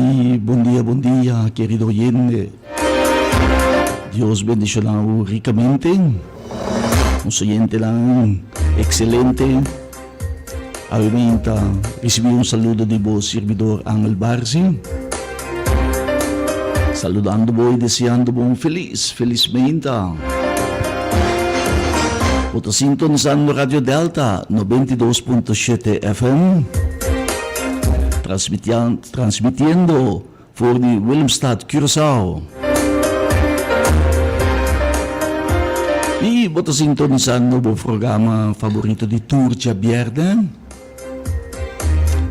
Y bon dia, bon dia, querido oyente. Dios bendiciona bo ricamente. Nos oyentenan excelente. Awe meinta ricibi un saludo di bo sirbidor Angel Barzi. Saludando bo y deseando bo un feliz, feliz meinta. Bo ta sintonizando Radio Delta 92.7 FM. Transmitiendo for di Willemstad, Curaçao. Y bo ta sintonizando bo programa favorito di tur djabièrnè,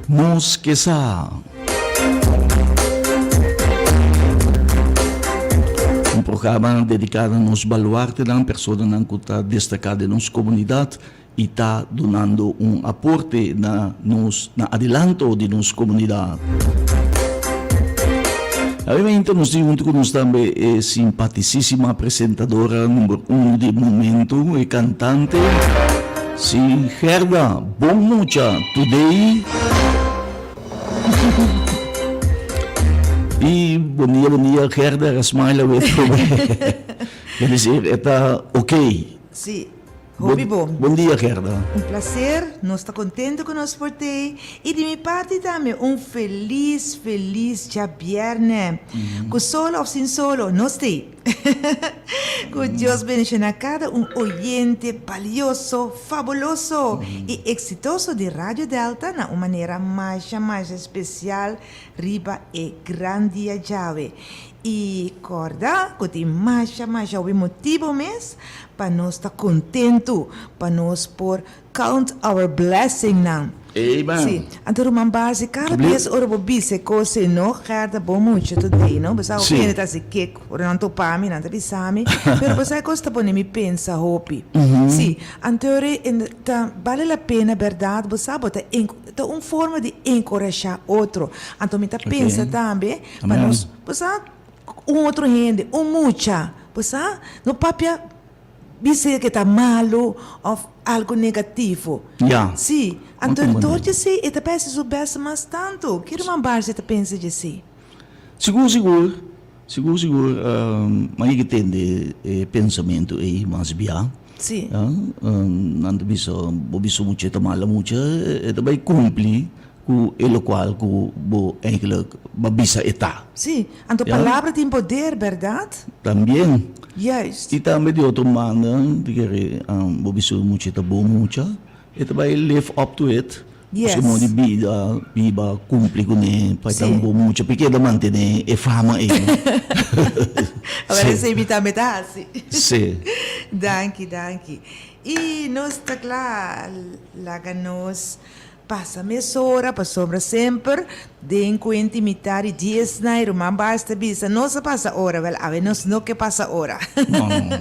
Nos Ke Sa. Un programa dedica na nos baluartenan, personanan cu ta destaca den nos comunidad y ta dunando un aporte na nos na adelanto di nos comunidad. Obviamente nos tin hunto cu nos tambe e simpaticísima presentadora number uno di momento, e cantante, si Gerda, bon mucha today. Y bon dia, bon dia Gerda, Rasmaila wet Kel decir e ta ok. Si. Hopi bon. Bon dia Gerda. Un placer, nos ta contento cu nos por t'ey y di mi parti tambe un feliz feliz djabierne. Cu solo of sin solo, nos t'ey. Cu Dios bendiciona cada un oyente balioso, fabuloso y exitoso di Radio Delta na un manera masha masha especial riba e gran dia djawe. I kòrda ku tin masha masha hopi motibu mes pa nos ta kontentu, pa nos por count our blessingnan. Amen. Sí. Anto ruman Bazi, kada bes ora bo bisa e kos ei, no Gerda bo mucha today, no? Bo sa hopi hende ta hasi kek ora nan topa mi, nan ta bisa mi, pero bo sa e kos ta pone mi pensa hopi. Sí. Anto ta bale la pena bèrdat, bo sa bo ta ta un forma di enkorashá otro. Anto mi ta pensa tambe Pa nos, bo sa, un otro hende, un mucha, bo sa, no papia bis'é ke ta malu òf algu negativo. Ya. Sí, anto dor di esei e ta bèsi su bèst mas tantu. Ki ruman Barsi ta pensa di esei? Sigur, sigur, sigur, sigur, mi a yega tende e pensamentu ei mas bia. Sí. Ya, nan ta bisa, bo bisa mucha e ta mala mucha, e ta bai kumpli Ku e lokual ku bo eigenlijk ba bisa e ta. Sí, anto palabra tin poder, bèrdat? Tambien. Juist. I tambe di otro banda, di kere bo bisa un mucha ta bon mucha, e ta bai live up to it. Yes. Su modo di bida, biba, kumpli kuné, pa e ta un bon mucha, pa e keda mantené e fama ei. Awor esei mi tambe ta hasi. Sí. Danki, danki. I nos ta kla, laga nos Pasa mesora pasobra semper den cu intimitar y diesna y ruman Baez ta bisa nos a pasa ora, wel awe nos no ke pasa ora. No, no,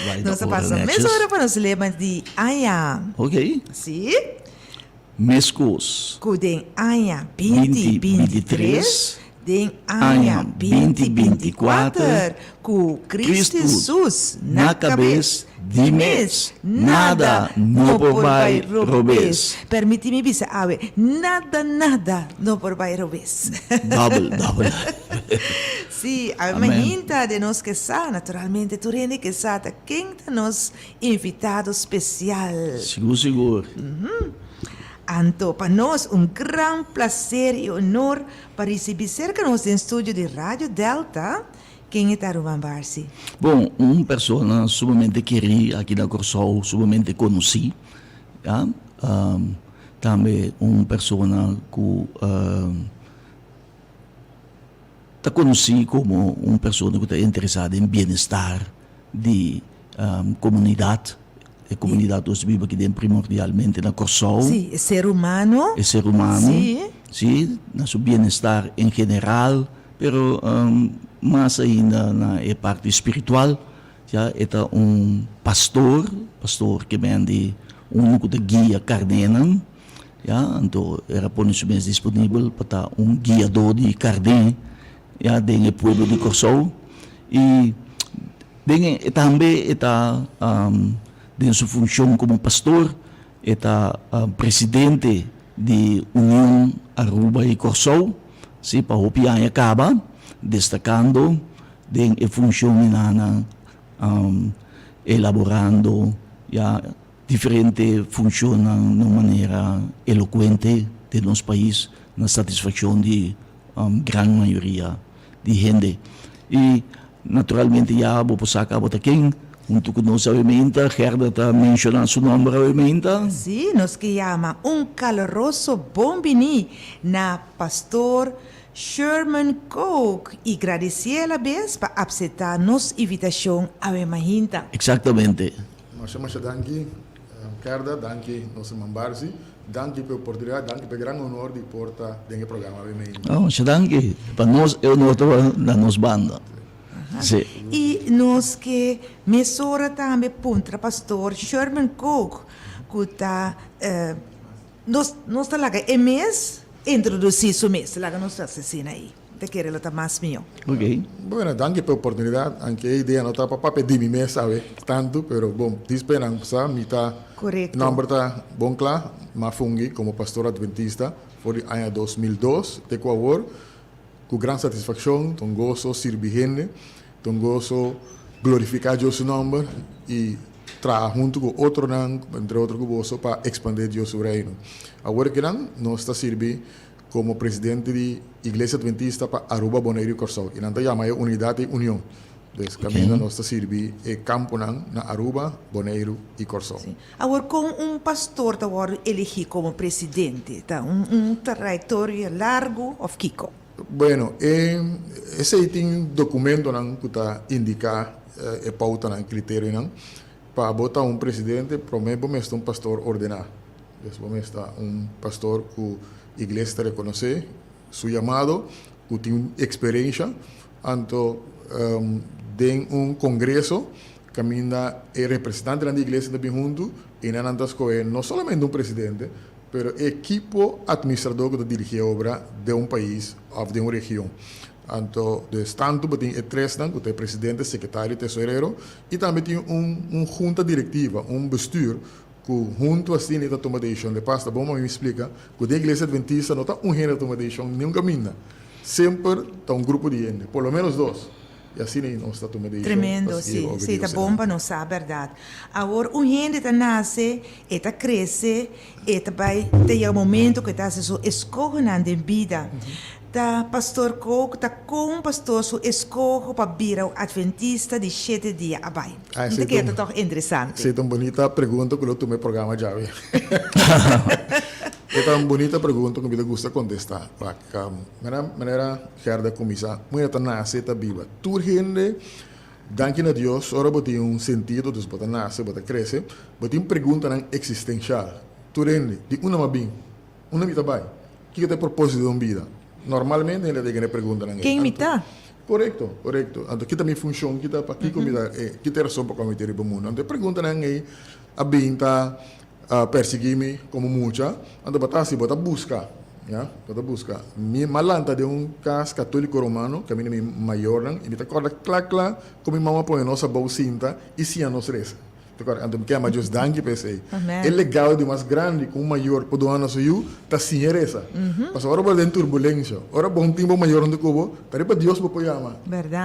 bai ta Nos a ora pasa netjes. mesora pa nos lema di aña. Ok. Si. Mescos. Cu den aña binti 23, Den aña 2024, ku Kristu Hesus na kabes di mes, nada no por bai robes. Permití mi bisa awe, nada, nada no por bai robes. Dòbel, dòbel. Sí, awe mainta den nos ke sa, naturalmente tur hende ke sa ta ken ta nos invitado spesial. Sigur, sigur. Anto pa nos un gran plaser i honor Pa ricibi cerca nos den studio di Radio Delta, ken e ta Ruman Barsi? Bon, un persona sumamente kerí aki na Kòrsou, sumamente konosí, ya. Tambe un persona ku ta konosí komo un persona ku ta interesá den bienestar di komunidat. E komunidat nos biba aki den primordialmente na Kòrsou. Sí, e ser humano. E ser humano. Sí. Sí, na su bienestar en general, pero mas ainda na e parti spiritual. Ya, e ta un pastor, pastor ke men di unu ku ta guia karnénan. Ya, anto el a pone su mes disponibel pa ta un guiadó di karné, ya, den e pueblo di Kòrsou. I Den e tambe e ta den su funcion como pastor, e ta presidente di Union Aruba y Corsou. Si, pa hopi aña kaba, destakando den e funshon nan elaborando ya diferente funshonnan na un manera elokuente den nos pais na satisfakshon di gran mayoria di hende. I naturalmente ya bo por sa kaba ta ken huntu ku nos awe meinta. Gerda ta menshoná su nòmber awe meinta. Sí, nos ke yama un kaloroso bon biní na Pastor Sherman Kook i gradisié alabes pa apseptá nos invitashon awe mainta. Eksaktamente. Masha masha danki Gerda, danki nos ruman Barsi, danki pa e oportunidat, danki pa e gran honor di por ta den e programa awe mainta. Oh, masha danki. Pa nos e honor ta na nos banda. Si. I nos ke mesora tambe puntra Pastor Sherman Kook ku ta Nos nos ta laga e mes introdusí su mes. Laga nos hasi asina ei. Ta kere lo ta mas mihó. Ok. Bueno, danki pa e oportunidat. Anke e idea no ta pa papia di mi mes awe tantu, pero bon, dispe nan sa mi ta, Korekto. nomber ta bon kla, m'a fungi komo pastor adventista for di aña 2002 te ku awor. Ku gran satisfakshon, ta un goso sirbi hende, ta un goso glorifiká Dios su nòmber i traha huntu ku otronan, entre otro ku boso, pa ekspandé Dios su Reino. Awor kinan nos ta sirbi komo presidente di Iglesia Adventista pa Aruba, Boneiru i Kòrsou, i nan ta yama e Unidat i Union. Dus kaminda nos ta sirbi e kamponan na Aruba, Boneiru i Kòrsou. Awor kon un pastor ta wòrdu eligí komo presidente? Ta un un trayektoria largu òf kiko? Bueno, e esei tin dokumentonan ku ta indiká e poutanan, kriterionan. Pa bo ta un presidente, promé bo mester un pastor ordená. Pues bo mester ta un pastor ku iglesia ta rekonosé su yamado, ku tin eksperensha. Anto den un kongreso Kaminda e representantenan di iglesia ta bin huntu i nan nan ta skohe no solamente un presidente, pero e ekipo atministrador ku ta dirigí e obra den un pais òf den un region. Anto, dus tantu bo tin e tresnan ku ta e presidente, sekretario i tesorero, i tambe tin un un hunta direktiva, un bestuur, ku huntu asina e ta tuma desishon. De pas ta bon pa mi splika ku den iglesia adventista no ta un hende ta tuma desishon niun kaminda. Semper ta un grupo di hende, por lo ménos dos. I asina ei nos ta tuma desishon pa Tremendo, sigui sí. obra Sí, ta Dios bon pa adelante. nos sa bèrdat. Awor, un hende ta nase, e ta krese, e ta bai ta yega momento ku e ta hasi su eskohonan den bida. Ta Pastor Kook ta kon pastor su eskoho pa bira un adventista di shete dia a bai? Ah, Mi esei ta ta kere ta un, tòg interesante. esei ta un bunita pregunta ku lo tuma e programa djawe. E ta un bunita pregunta ku mi ta gusta kontestá. Wak, manera, manera Gerda kuminsá, un hende ta nase, ta biba. Tur hende, danki na Dios, ora bo tin un sentido, dus bo ta nase, bo ta krese, bo tin preguntanan eksistenshal. Tur hende, di unda mi a bin? Unda mi ta bai? Kiko ta e propósito di un bida? Normalmente hende ta yega na e preguntanan ei. Ken mi Anto, ta? korekto, korekto. Anto, ki ta mi funshon? Ki ta, pakiko mi ta, ki ta e rason pa kua mi ta riba mundu? Anto e preguntanan ei a bin ta a persiguí mi komo mucha, anto bo ta hasi, bo ta buska, ya, bo ta buska. Mi a lanta den un kas katóliko romano, kaminda mi mayornan, i mi ta kòrda kla kla kon mi mama a pone nos abou sinta i siña nos resa. Ta kòrda? Anto mi ke ama Dios danki pa esei. E legado di mas grandi ku un mayor por duna na su yu ta siña resa. Pasobra ora bo ta den turbulensia, ora bo no tin bo mayor huntu ku bo, ta riba Dios bo por yama.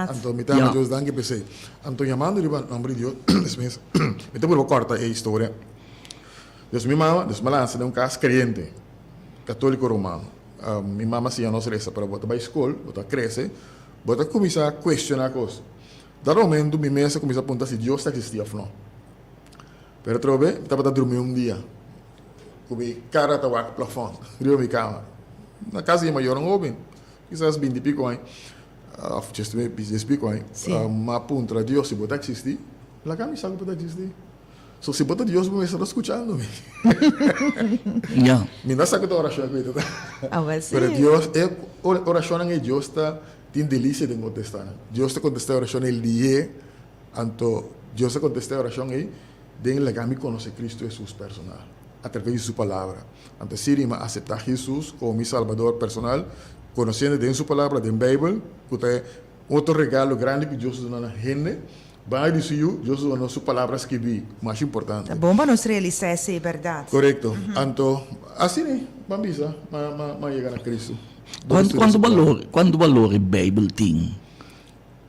Anto mi ta ama Dios danki pa esei. Anto yamando riba nomber di Dios, mi ta purba kòrta e historia. Dus mi mama, dus mi a lansa den un kas kreyente, katóliko romano. Mi mama siña nos resa, pero bo ta bai skol, bo ta krese, bo ta kuminsá kuestioná kos. Dado momento mi mes a kuminsá punta si Dios ta eksistí òf no. Pero atrobe mi tabata drumí un dia ku mi kara ta wak plafòn riba mi kama. Na kas di mi mayornan hoben, kisas binti piko aña òf dies piko aña. Mi a puntra Dios si bo ta eksistí, laga mi sa ku bo ta eksistí. So si bo ta Dios bo mester ta skuchando mi. Ya. Mi no sa ku ta orashon ku mi ta ta. Awel si. Pero Dios, e orashonnan ei Dios ta tin delisia den kontestá nan. Dios ta kontestá e orashon ei lié, anto Dios ta kontestá e orashon ei den laga mi konosé Kristu Hesus personal, atraves di su palabra. Anto si mi a aseptá Hesus komo mi Salbador personal, konosiendo den su palabra, den Beibel, ku ta e otro regalo grandi ku Dios a duna na hende, Bai di su yu, Dios duna nos su palabra skibí, masha importante. Ta bon pa nos realisá esei bèrdat. Korekto. Anto, asina ei. ban bisa, m'a m'a m'a yega na Cristo. Kuantu kuantu balor kuantu balor e Beibel tin?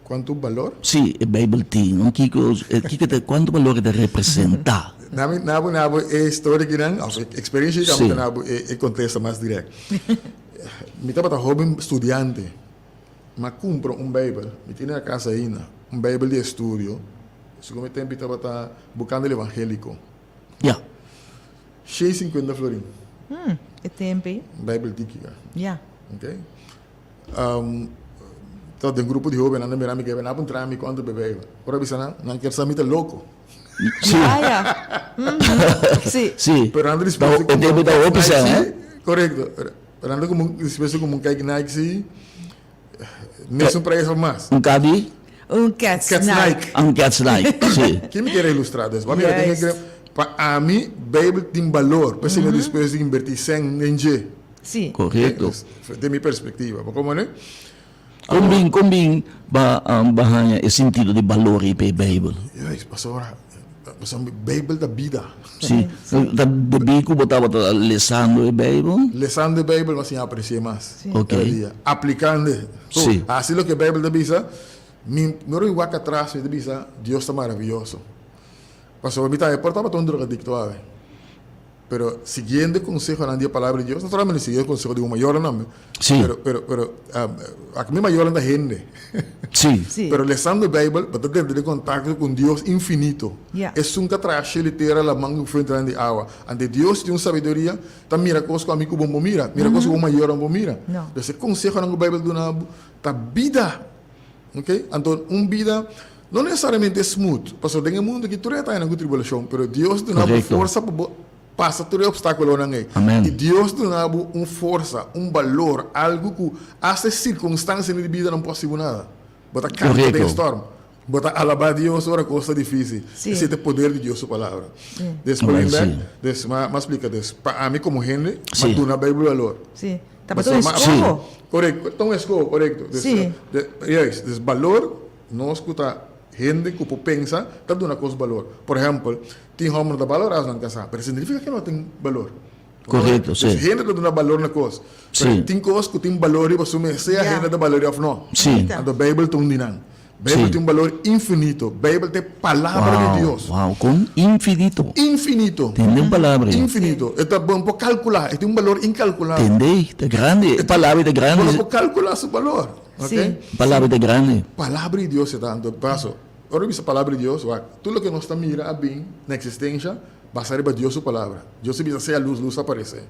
Kuantu balor? Sí, e Beibel tin. Un kiko kiko ta kuantu balor e ta representá? Na mi na bo na bo e historia kinan òf e eksperensia kinan mi ta na bo e e kontesta mas dirèkt. Mi tabata hóben studiante, m'a kumpra un Beibel, mi tene na kas ainda, un Beibel di estudio, segun mi tempu mi tabata bukando el evangéliko. Ja. Shei sinkuenta florin. Hmm, e tempu ei. Bijbel tiki ka. Ja. Ok. Um, ta den grupo di hobennan ta mira mi kebe nan a puntra mi kuantu be Bijbel. Ora bisa nan, nan kier sa mi ta loko. Si. Ja, ja. Mhm. Si. Si. Pero nan ta dispuesto E tempu ta hopi sa, hè? Korekto. Pero nan ta komo dispuesto komo un kijk Nike si. Mesun prijs of mas. Un kadi? Un Cats Cats Nike. Nike. Un Cats Nike, si. Ki mi kier ilustra dus? Bo mira den e Juist. gre pa ami Bijbel tin balor, p'esei mi a dispuesto di inverti sèn den dje. Si. Korekto. Den mi perspektiva. Bo komo ne? Kon bin, kon bin ba ba haña e sintido di balor ei pa e Bijbel? Juist, pasobra pasobra Bijbel ta bida. Si. Ta debí ku bo tabata lesando e Bijbel? Lesando e Bijbel mi a siña apresi'é mas. Si. Ok. Cada dia. Aplicand'e. Si. Hasi loke Bijbel ta bisa, mi ora mi wak atras mi ta bisa, Dios ta maraviyoso. Pasobra mi tambe por tabata un drogadicto awe. Pero siguiendo e consehonan di e Palabra di Dios, naturalmente siguiendo e conseho di bo mayornan tambe. Sí. Pero, pero, pero, aki mi mayornan ta hende. Sí. Sí. Pero lesando e Bijbel, bo ta drenta den contacto cu un Dios infinito. Ja. Esun cu a traha shelu y tera, laman cu fuentenan di awa. Ante Dios tin un sabiduria, ta mira cos cu ami cu bo no por mira, mira cos cu bo mayornan no por mira. No. Entonces e consehonan cu Bijbel ta duna bo ta bida. Ok, anto un bida no necesariamente smooth, pasobra den e mundo aki tur e ta haña ku tribulacion, pero Dios duna bo forsa pa bo pasa tur e obstaculonan ei. Amen. I Dios duna bo un forsa, un balor, algu ku asta e circunstancianan di bida no por hasi bo nada. Bo ta canta den e storm, bo ta alaba Dios ora cos ta dificil. Sí. Esei ta e poder di Dios su palabra. Sí. Des Amen, poniendo sí. des m'a m'a splica des pa ami como hende m'a Sí. duna Bijbel balor. Sí. Tabata un eskoho. Korekto, ta un eskoho, korekto. Sí. Juist, dus balor, nos ku ta hende ku por pensa, ta duna kos balor. Por ehèmpel, tin hòmber no ta balorá su nan kasá, pero esei no significa ke no tin balor. Korekto, sí. Dus hende ta duna balor na kos. Sí. Pero tin kos ku tin balor riba su mes, sea hende ta balor'é òf no. Sí. Anto Beibel ta un di nan. Beibel Sí. tin un balor infinito. Beibel ta e Palabra di Dios. Wow, kon infinito. Infinito. Tende un palabra ei. Infinito. E ta, bo no por kalkulá. E tin un balor inkalkulabel. Tende, ta grandi. E palabra ei ta grandi. Bo no por kalkulá su balor. Ok? Sí. E palabra ei ta grandi. Palabra di Dios e ta. Anto, paso, ora bisa Palabra di Dios, wak, tur loke nos ta mira a bin na eksistensha basá riba Dios su Palabra. Dios a bisa sea lus, lus a aparesé.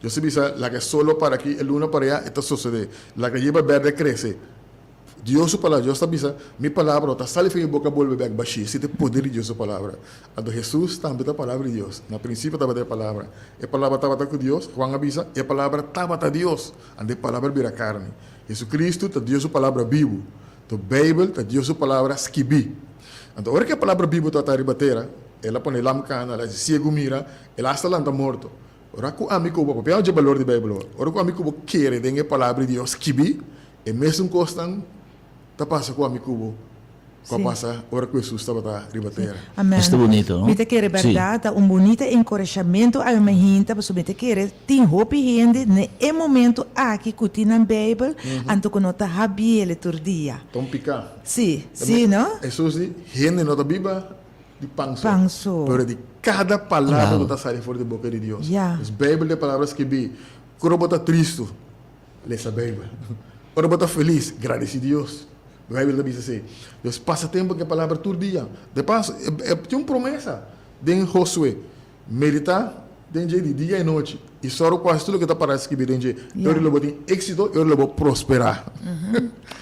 Dios a bisa laga e solo para aki, e luna para allá, e ta sosodé. Laga yerba bèrdè krese. Dios su palabra, Dios ta bisa, Mi palabra no ta sali for mi boka bolbe bek bashí, si ta e poder di Dios su palabra. Anto Hesus tambe ta palabra di Dios. Na prinsipio tabata e palabra. E palabra tabata ku Dios, Juan a bisa, e palabra tabata Dios. Anto e palabra bira karni. Hesukristu ta Dios su palabra bibu. Anto Beibel ta Dios su palabra skibí. Anto ora ku e palabra bibu tabata riba tera, el a pone lam kana, el a hasi siegu mira, el a hasta lanta morto. Ora ku ami ku bo, papia dje balor di Beibel awor, ora ku ami ku bo kere den e palabra di Dios skibí, E mesun kosnan ta pasa ku ami ku bo ku a pasa ora ku Hesus tabata riba tera. Amen. Esta bunito, no? Mi ta kere bèrdat ta un bunita enkorashamentu awe mainta pasobra mi ta kere tin hopi hende na e momento aki ku tin nan Beibel anto ku no ta habiele tur dia. Ta un piká. Sí, sí, no? Hesus di, Hende no ta biba di pan so, Pan so. pero di kada palabra ku ta sali for di boka di Dios. Ya. Pues Beibel ta e palabra skibí. Kuro bo ta tristu, Lesa Beibel. Ora bo ta felis, gradisí Dios. Beibel ta bisa así. Dios pasa tempu ku e palabra tur dia. De paso, e tin un promesa den Josué, Meditá den dje di dia i nochi, i sòru ku hasi tur loke ta pará skibí den dje. E ora lo bo tin éksito, e ora lo bo prosperá.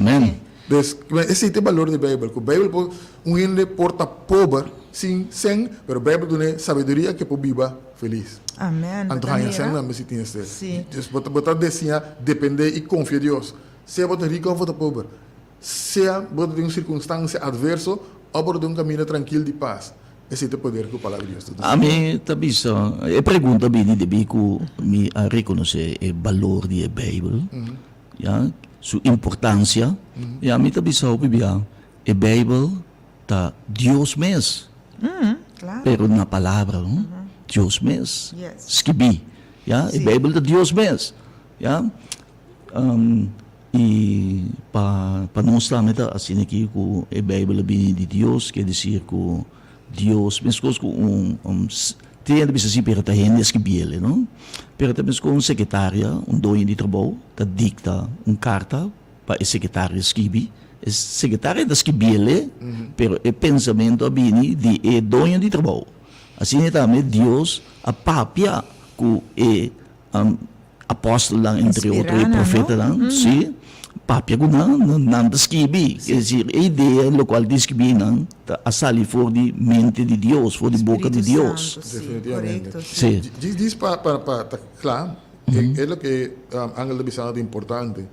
Amèn. Dus, esei ta e balor di Beibel, ku Beibel por, un hende por ta pober sin sèn, pero Beibel dun'é sabiduria ku e por biba felis. Amen. Anto haña sèn tambe si tin esei. Sí. Dus bo ta bo ta deseá dependé i konfia Dios, sea bo ta riku òf bo ta pober, sea bo ta den un sirkunstansia atverso òf bo ta den un kaminda trankil di pas. Esei ta e poder ku Palabra di Dios ta duna. Ami ta bisa, e pregunta bini debí ku mi a rekonosé e balor di e Beibel. Ya, su importancia. Ya, mi ta bisa hopi bia, e Bijbel ta Dios mes. Claro. Pero na palabra, no? Dios mes. Yes. Skibí. Ya, e Bijbel ta Dios mes. Ya. I pa pa nos tambe ta asina aki ku e Bijbel a bini di Dios, ke desir ku Dios, meskos ku un un tin hende bisa si pero ta hende a skibiel, no? Pero ta meskos un sekretaria, un doño di trabou ta dikta un karta pa e sekretario skibi, e sekretario ta skibiel, pero e pensamentu a bini di e doño di trabou. Asina tambe Dios a papia ku e Apòstelnan, entre otro e profetanan, sí, papia ku nan, nan ta skibi. Es desir, e idea lokual tin skibí nan ta a sali for di mente di Dios, for di boka di Dios. Definitivamente. Sí. Djis pa pa pa ta kla, e loke Angel ta bisando ta importante.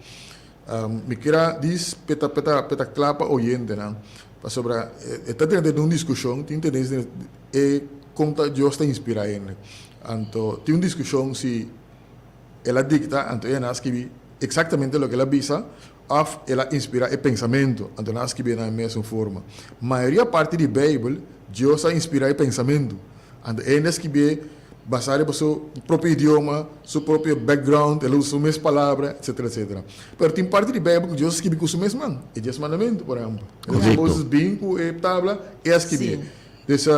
Mi kier a djis p'e ta p'e ta p'e ta kla pa oyentenan, pasobra e ta drenta den un diskushon, tin tendensia e kon ta Dios ta inspirá hende. Anto tin un diskushon si el a dikta, anto e nan a skibi eksaktamente loke el a bisa, òf el a inspirá e pensamentu, anto nan a skibié na e mesun forma. Mayoria parti di Beibel, Dios a inspirá e pensamentu, anto e hende a skibié basá riba su propio idioma, su propio background, el a usa su mes palabra, etsetera, etsetera. Pero tin parti di Beibel ku Dios a skibi ku su mes man, e Dies Mandamentu, por ehèmpel. Moses bin ku e tabla, e a skibié. Dus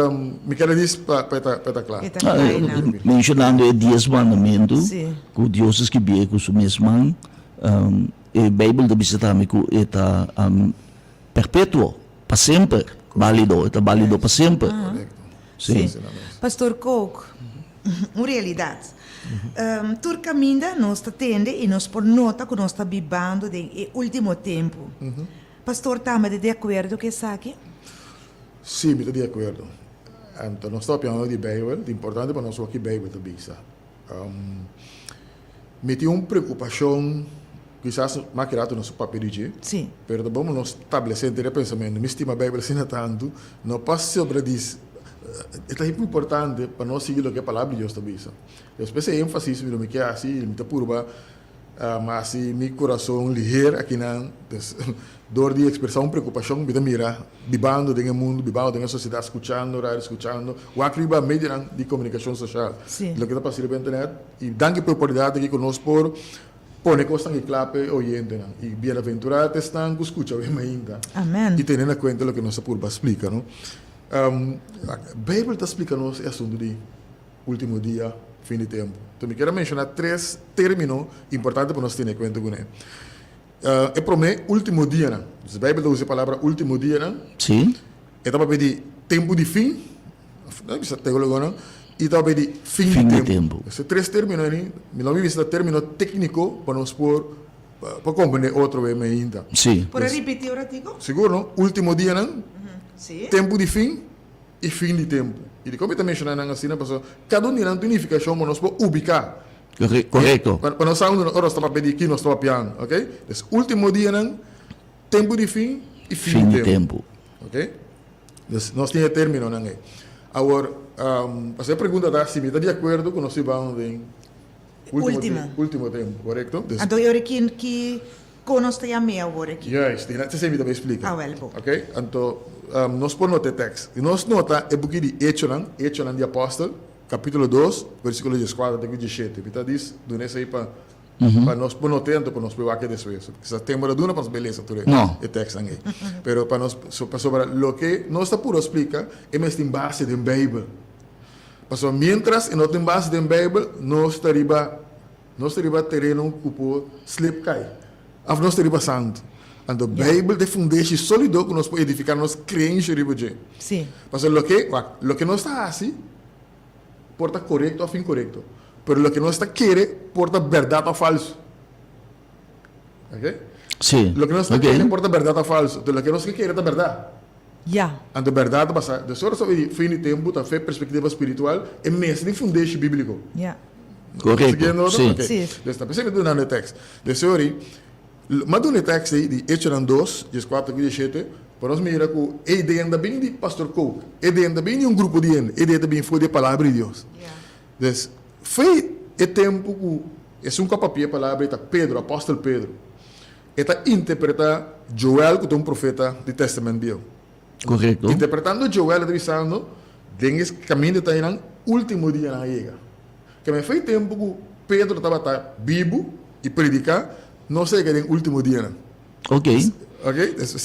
mi ker a dis pa pa e ta kla. E ta kla einan. Menshonando e Dies Mandamentu ku Dios a skibié ku su mes man, e Beibel ta bisa tambe ku e ta perpetuo, pa semper, bálido, e ta bálido pa semper. Sí. Pastor Kook, un realidat. Tur kaminda nos ta tende i nos por nota ku nos ta bibando den e último tempu. Pastor tambe ta di akuerdo ku esaki? Sí, mi ta di akuerdo. Anto nos ta papiando di Beibel, ta importante pa nos wak ki Beibel ta bisa. Mi tin un preokupashon, kisas mas ki rato nos a papia di dje, Sí. pero ta bon pa nos stablesé henter e pensamentu. Mi stima Beibel asina tantu, no pa sobra di, e ta hopi importante pa nos sigui loke e Palabra di Dios ta bisa. Despues e énfasis mi lo mi ke hasi, mi ta purba Ma si mi kurason liher akinan, dus dor di ekspresá un preokupashon mi ta mira bibando den e mundu, bibando den e sosiedat, skuchando radio, skuchando, wak riba medionan di komunikashon soshal, loke ta pasa riba internet. I danki pa e oportunidat aki ku nos por pone kosnan aki kla pa e oyentenan. I bienaventurá ta esnan ku skucha awe mainta i tene na kuenta loke nos a purba splika, no? Beibel ta splika nos e asuntu di. Ultimo dia, fin di tempu. Enton mi kier a menshoná tres término importante pa nos tene kuenta kuné. E promé, último dianan. Dus Beibel ta usa e palabra último dianan. Sí. E ta papia di tempu di fin, no bisa teólogonan, i ta papia di fin di Fin di tempu. tempu. E tres término ei, mi lo mi bisa ta término tékniko pa nos por pa komprendé otro be meinta. Sí. Por a ripití un ratico? Sigur, no? Último dianan, Sí. tempu di fin i fin di tempu. I dikon mi ta menshoná nan asina? Pasobra kada un di nan tin un nifikashon ku nos por ubiká. Korekto. Pa nos sa unda nos ta papia di ki nos ta papiando. Oke? Des último dianan, tempu di fin i fin di tempu. Oke? Des nos tin e términonan ei. Awor, pasobra e pregunta ta si mi ta di akuerdo ku nos ta bibando den Último. Último tempu, korekto? Anto e ora ki Kon nos ta yam'é awor aki? Juist, di esei mi ta bay splika. Ah, wèl bo. Ok, anto nos por nota e tèks. Si nos nota e buki di Echonan, Echonan di Apòstel, kapítulo dos, versíkulo dieskuater te ku diesshete. Mi ta dis duna esei pa pa nos por not'é, anto pa nos por wak e despues. Kisas tempu ta duna pa nos bay lesa tur e tèksnan ei. Pero pa nos, pasobra loke nos ta puru a splika, e mes tin base den Beibel. Pasobra miéntras e no tin base den Beibel, nos ta riba. Nos ta riba tereno ku por slip kai, òf nos ta riba santu. Anto Beibel ta e fundeshi sólido ku nos por edifiká nos kreensha riba dje. Sí. Pasobra loke, wak, loke nos ta hasi por ta korekto òf inkorekto, pero loke nos ta kere por ta bèrdat òf falsu. Oke? Sí. Loke nos ta Oke. kere por ta bèrdat òf falsu, pero loke nos ke kere ta bèrdat. Ya. Anto bèrdat ta basá, dus ora sa di fin di tempu ta fe perspektiva spiritual, e mester di fundeshi bíbliko. Ya. Korekto, sí. Ok. Sí. Dus ta p'esei mi ta dunando e tèks. Dus sori, m'a duna e tèks ei di Echonan dos, dieskuater ku diesshete, pa nos mira ku e idea no ta bin di Pastor Kook, e idea no ta bin di un grupo di hende, e idea ta bin for di e Palabra di Dios. Ya. Dus, fe e tempu ku esun ku a papia e palabra ei ta Pedro, apòstel Pedro. E ta interpretá Joel ku ta un profeta di Tèstamènt Bieu. Korekto. Interpretando Joel e ta bisando, Den es kaminda ta einan, último dianan a yega. Keme foi tempu ku. Pedro tabata bibu i prediká, nos a yega den último dianan. Ok. Ok?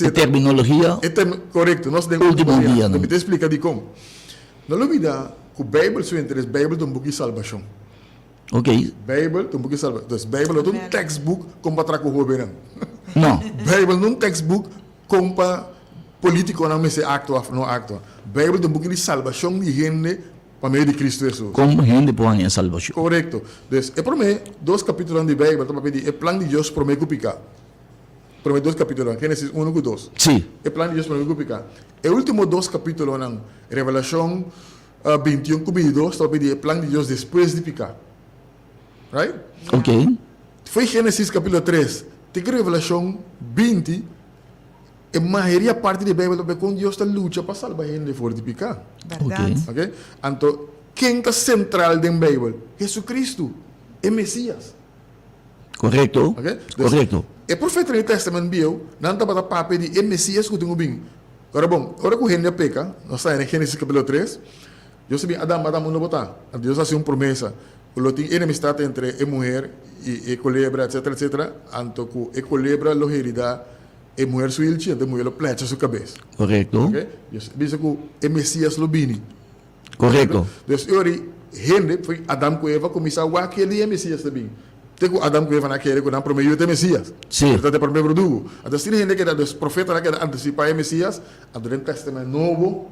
E terminologia. E term, korekto, nos den último dianan. Mi ta splika dikon. No lubida ku Beibel su interes, Beibel ta un buki salbashon. Ok. Beibel ta un buki salbashon. Dus Beibel no ta un tekstboek kon pa traha ku hóbennan. No. Beibel no un tekstboek kon pa politikonan mester aktua òf no aktua. Beibel ta un buki di salbashon di hende pa medio di Kristu Hesus. Kon hende por haña salbashon? Korekto. Dus e promé dos kapítulonan di Beibel ta papia di e plan di Dios promé ku piká. Promé dos kapítulonan, Génesis unu ku dos. Sí. E plan di Dios promé ku piká. E último dos kapítulonan, Revelashon bintiun ku bintidos, ta papia di e plan di Dios despues di piká. Right? Ok. Fo'i Génesis kapítulo tres te ku Revelashon 20, E mayoria parti di Bijbel ta papia kon Dios ta lucha pa salba hende for di piká. Bèrdat. Ok. Anto, ken ta sentral den Bijbel? Jesucristo, e Mesias. Korekto. Ok. Dus, Korekto. e profetanan di Tèstamènt Bieu, nan tabata papia di e Mesias ku tin ku bin. Ora bon, ora ku hende a peka, nos ta haña den Génesis kapítulo tres, Dios a bin, Adam, Adam, unda bo ta? Anto Dios a hasi un promesa ku lo tin enemistat entre e muher i e kolebra, etsetera, etsetera, anto ku e kolebra lo heridá E muher su hilchi, anto e muher lo plecha su kabes. Korekto. Ok? Dios a bisa ku e Mesias lo bini. Korekto. Dus e ora ei hende, foi Adam ku Eva, kuminsá wak kende e Mesias ta bini. Te ku Adam ku Eva nan a kere ku nan promé yu ta e Mesias. Sí. Ta e promé verdugo. Anto asina hende a keda, dus profetanan a keda antisipá e Mesias, anto den Tèstamènt Nobo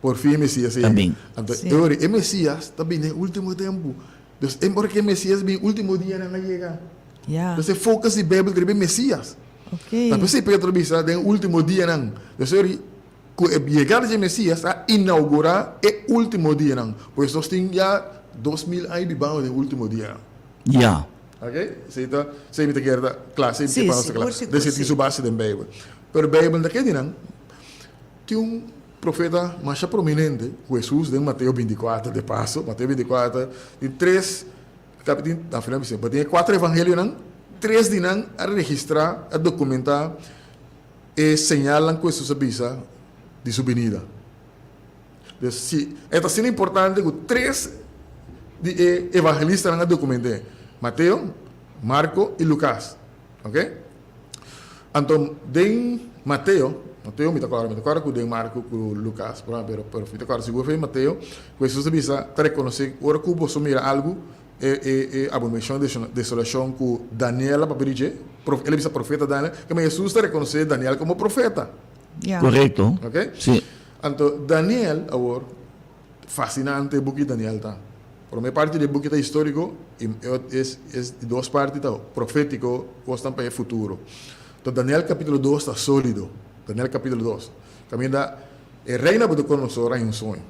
por fin e Mesias a Ta yega. bin. Anto Sí. e ora ei e Mesias ta bini den último tempu. Dus e ora ku e Mesias bini, último dianan a yega. Ya. Entonces e focus di Bijbel ta riba e Mesias. Ok. Ta p'esei Pedro a bisa den e ultimo dianan. Entonces ori cu e yegada dje Mesias a inaugura e ultimo dianan. Pues nos tin ya 2000 aña bibando den e ultimo dianan. Ya. Ok? Esei ta, esei mi ta kere ta cla, esei mi Sí, ke pa nos ta cla. sigur, sigur, Desei tin sí. su base den Bijbel. Pero Bijbel ta ke di nan, tin un profeta masha prominente cu Jesus den Mateo 24, de paso, Mateo 24 tin tres Tabatin, na final bisa, batin e kuater evangelionan, tres di nan a registrá, a dokumentá e señalnan ku Hesus a bisa di su binida. Dus si e ta asina importante ku tres di e evangelistanan a dokument'é, Mateo, Marko i Lukas. Oke? Anto den Mateo, Mateo mi ta kòrda, mi ta kòrda ku den Marko ku Lukas, pero pero mi ta kòrda sigur for Mateo, ku Hesus a bisa ta rekonosé ora ku boso mira algu, e e e abominashon di desolashon ku Daniel a papia di dje, el a bisa profeta Daniel, kema Hesus ta rekonosé Daniel komo profeta. Ya. Korekto. Oke? Sí. Anto Daniel awor, Fasinante e buki Daniel ta. Prome parti di e buki ta historico y e e di dos parti ta profetico, cosnan pa e futuro. Enton Daniel capitulo dos ta solido. Daniel capitulo dos. Caminda e rey Nabucodonosor haña un soño.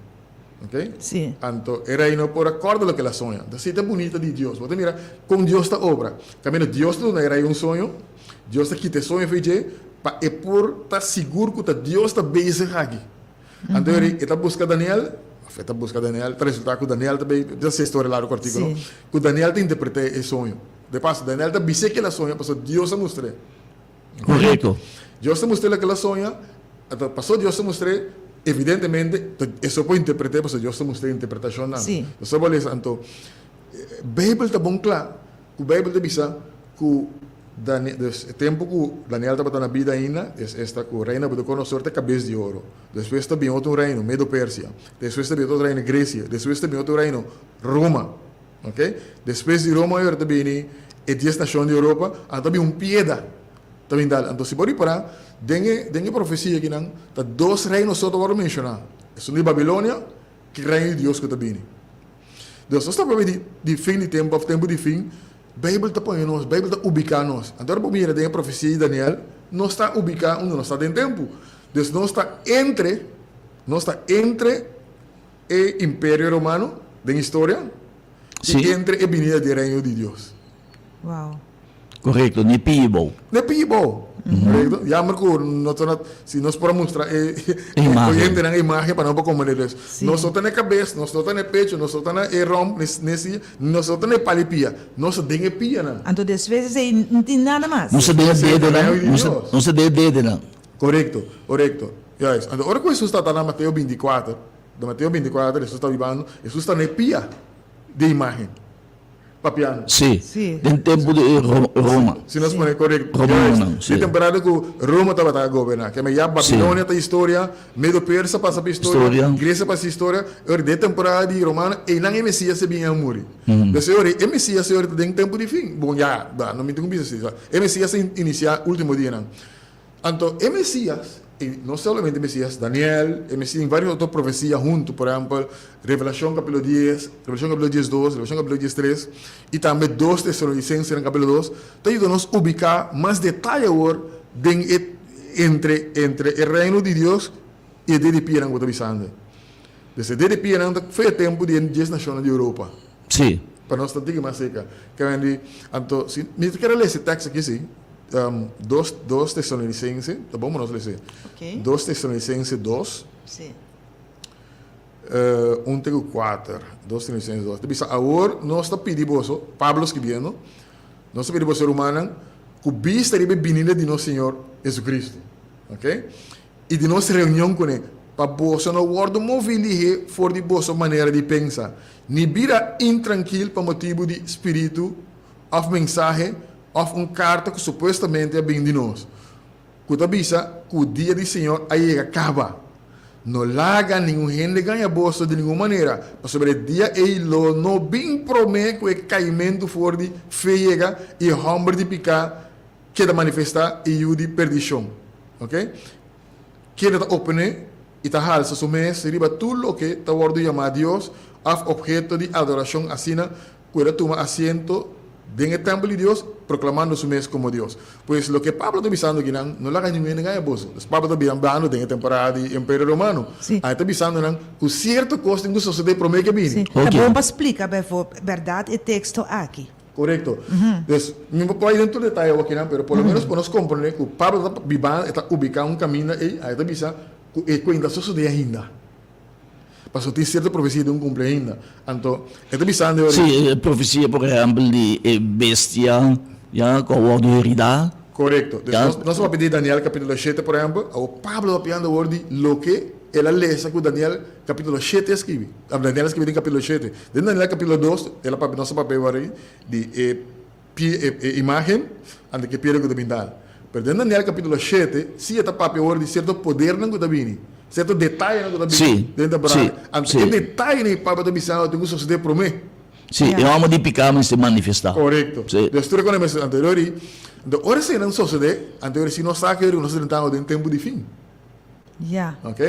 Ok? Sí. Anto e rey no por a corda loke el a soña. Enton si ta bunita di Dios. Bo ta mira con Dios ta obra. Caminda Dios ta duna e rey un soño, Dios ta kita e soño for dje pa e por ta sigur cu ta Dios ta bezig aki. Anto eri e ta buska Daniel, of e ta buska Daniel, ta resulta ku Daniel ta bay, ta hasi e storia largu kòrtiku no, ku Daniel ta interpretá e soño. De paso, Daniel ta bis'é ke el a soña pasobra Dios a mustr'é. Korekto. Dios ta mustr'é loke el a soña, anto pasobra Dios ta mustr'é, evidentemente e so por interpret'é pasobra Dios ta mustr'é interpretashonnan. Nos a por lesa anto, Beibel ta bon kla Ku Beibel ta bisa ku Daniel, dus e tempu ku Daniel tabata na bida ainda, es esta ku Rei Nabucodonosor ta e kabes di oro. Despues ta bin otro un reino, Medo-Persia. Despues ta bin otro reino, Gresia. Despues ta bin otro reino, Roma. Ok? Despues di Roma ayora ta bini e dies nashon di Europa, anto ta bin un pieda ta bin dal. Anto si bo ripará, den e den e profesia akinan ta dos reino so ta wòrdu menshoná, esun di Babilonia ku e reino di Dios ku ta bini. Dios nos ta papia di di fin di tempu òf tempu di fin, Beibel ta pone nos, Beibel ta ubiká nos. Anto ora bo mira den e profesia di Daniel, nos ta ubiká unda nos ta den tempu. Dus nos ta entre, nos ta entre e Imperio Romano den historia i entre e binida di e Reino di Dios. Wow. Korekto, ne pia bou. Ne pia bou. Korekto. Jammer ku no ta na, si nos por a mustra e Imagen. oyentenan e imagen pa nan por komprende. Dus, Sí. nos no ta na e kabes, nos no ta na e pecho, nos no ta na e romp, ne ne si, nos no ta na e pal di pia. Nos ta den e pianan. Anto despues esei no tin nada mas. Nos ta den e Esei ta dedenan, reino di nos ta Dios. nos ta den e dedenan. Korekto, korekto. Juist. Anto ora ku Hesus ta ta na Mateo 24, na Mateo 24 Hesus ta bibando, Hesus ta na e pia di e imagen. papiando. Sí. Sí. Den tempu di Roma. Si nos pone korekto. Romanonan, sí. Di temporada ku Roma tabata a goberná. Keme ya Babilonia ta historia, Medo Persa pasa pa historia, Grecia pasa historia. E ora den temporada di Romano, einan e Mesias a bin a muri. Pues e ora e Mesias e ora ta den tempu di fin. Bon ya, no mi tin ku bisa así. E Mesias a inisiá último dianan. Anto e Mesias, i no solamente Mesias, Daniel, e Mesias, varios otro profesia huntu, por ehempel, Revelacion capítulo dies, Revelacion capítulo 12, Revelacion capítulo 13, i tambe 2 Tesalonicensenan capítulo 2, ta yuda nos ubica mas detaye awor den e entre entre e Reino di Dios i e dia di pianan ku bo ta bisando. Pues e dia di pianan ta foi e tempu di e dies nashonnan di Europa. Sí. Pa nos ta tiki mas serka. Kende, anto, si mi ta kere lesa e tekst aki si, dos dos Tesalonicense, ta bon pa nos lesa e. Ok. Dos Tesalonicense dos. Sí. Un te ku kuater, dos Tesalonicense dos. Ta bisa, Awor nos ta pidi boso, Pablo skibiendo, nos ta pidi boso rumannan, ku bista riba e binida di nos Señor Jesucristo, ok, i di nos reunion kuné, pa boso no wòrdu moví lihé for di boso manera di pensa, ni bira intrankil pa motibu di spiritu òf mensahe òf un karta ku supuestamente a bin di nos, ku ta bisa ku dia di Señor a yega kaba. No laga ningun hende gaña boso di ningun manera, pasobra e dia ei lo no bin promé ku e kaimentu for di fe yega i e hòmber di piká keda manifestá i yu di perdishon. Oke? Kende ta oponé i ta halsa su mes riba tur loke ta wòrdu yamá Dios òf opheto di adorashon asina ku el a tuma asiento den e tèmpel di Dios, proklamando su mes komo Dios. Pues, loke Pablo ta bisando akinan, no laga ningun hende gaña boso. Pues, Pablo ta biambando den e temporada di Imperio Romano. Sí. A e ta bisando nan ku sierto kos tin ku sosodé promé ke bini. Sí. Ta bon pa splika befo bèrdat e teksto aki. Korekto. Dus, mi no por bai den tur detaye awor akinan, pero por lo menos pa nos komprendé ku Pablo ta bibando, e ta ubiká un kaminda ei, a e ta bisa ku e kuenta sosodé ainda. Pasobra tin sierto profesia den un kumpli ainda. Anto, e ta bisando e ora. Sí, e profesia por ehèmpel di e bestia, ya, ku a wòrdu heridá. Korekto. Dus nos, nos a papia di Daniel kapítulo shete, por ehèmpel. Awor Pablo ta papiando awor di loke el a lesa ku Daniel kapítulo shete a skibi. Daniel a skibi den kapítulo shete. Den Daniel kapítulo dos, el a papia, nos a papia awor di e Pie e e imagen, anto ke piedra ku ta bin dal. Pero den Daniel kapítulo shete, si e ta papia ora di sierto podernan ku ta bini, sierto detayenan ku ta bini Sí, den temporada. sí, Anto sí. e detayenan ei Pablo ta bisando tin ku sosodé promé. Sí, e hòmber di piká mester manifestá. Korekto. Sí. Dus tur e kos mester anto ora anto ora eseinan sosodé, anto ora si nos sa ke ora ku nos ta drentando den tempu di fin. Ya. Ok.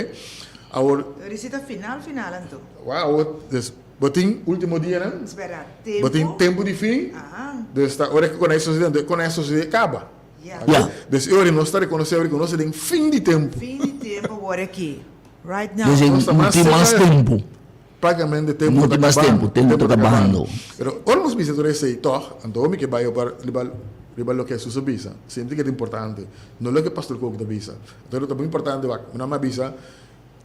Awor. Ora si ta final final anto. Wa awor dus bo tin ultimo dianan. Spera tempo. Bo tin tempo di fin. Aha. Dus ta ora ku konai sosede anto e konai sosede kaba. Ya. Ok. Ya. Dus e ora nos ta rekonosé awor ku nos ta den fin di tempo. Fin di tempo awor aki. Right now. Dus e Nos ta no mas tin mas serka. tempo. Práktikamente tempo No ta tin mas kabando. tempo, tempo ta kabando. Pero ora nos bisa tur esei tòg, anto mi ke bai opa riba riba loke Hesus a bisa. Sinti ke ta importante, no loke Pastor Kook ta bisa. Anto lo ta muy importante wak, mi nan a bisa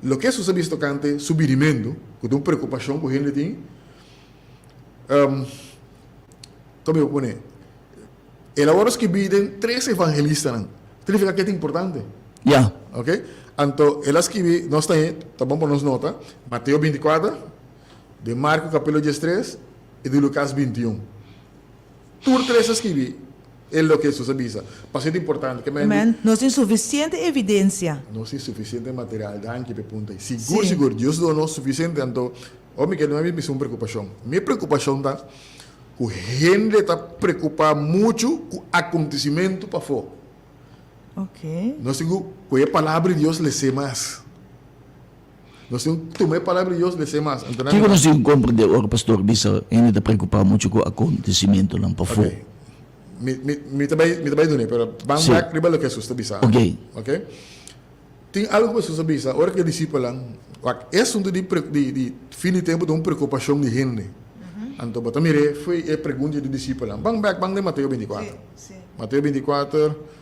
loke Hesus a bisa tokante su binimentu, ku ta un preokupashon ku hende tin. Kon mi por pone? El a wòrdu skibí den tres evangelistanan. Ta nifiká ke ta importante. Ya. Ok? Anto el a skibi, nos ta hei, ta bon pa nos nota, Mateo 24, den Marko kapítulo 13 i den Lukas 21. Tur tres a skibi e loke Hesus a bisa. Pasobra ta importante. Ke men di. Amen. Nos tin sufisiente evidensia. Nos tin sufisiente material. Danki p'e punto ei. Sigur, sigur. Dios duna nos sufisiente. Anto, ora mi keda mi bisa un preokupashon. Mi preokupashon ta ku hende ta preokupá muchu ku akontesimentu pafó. Ok. Nos tin ku kohe e palabra di Dios les'é mas. Nos tin ku tuma e palabra di Dios les'é mas. Anto nan. Kiko nos tin ku komprendé ora pastor bisa hende ta preokupá muchu ku akontesimentunan pafó? Ok. Mi, mi, mi ta bai, mi ta bai dun'é, pero ban Sí. bèk riba loke Hesus ta bisa. Ok. Ok. Tin algu ku Hesus a bisa ora ku e disipelnan, wak, e asuntu di pre, di, di fin di tempu ta un preokupashon di hende. Anto bo ta mir'é fo'i e pregunta di disipelnan. Ban bèk, ban den Mateo 24. Sí, sí. Mateo 24,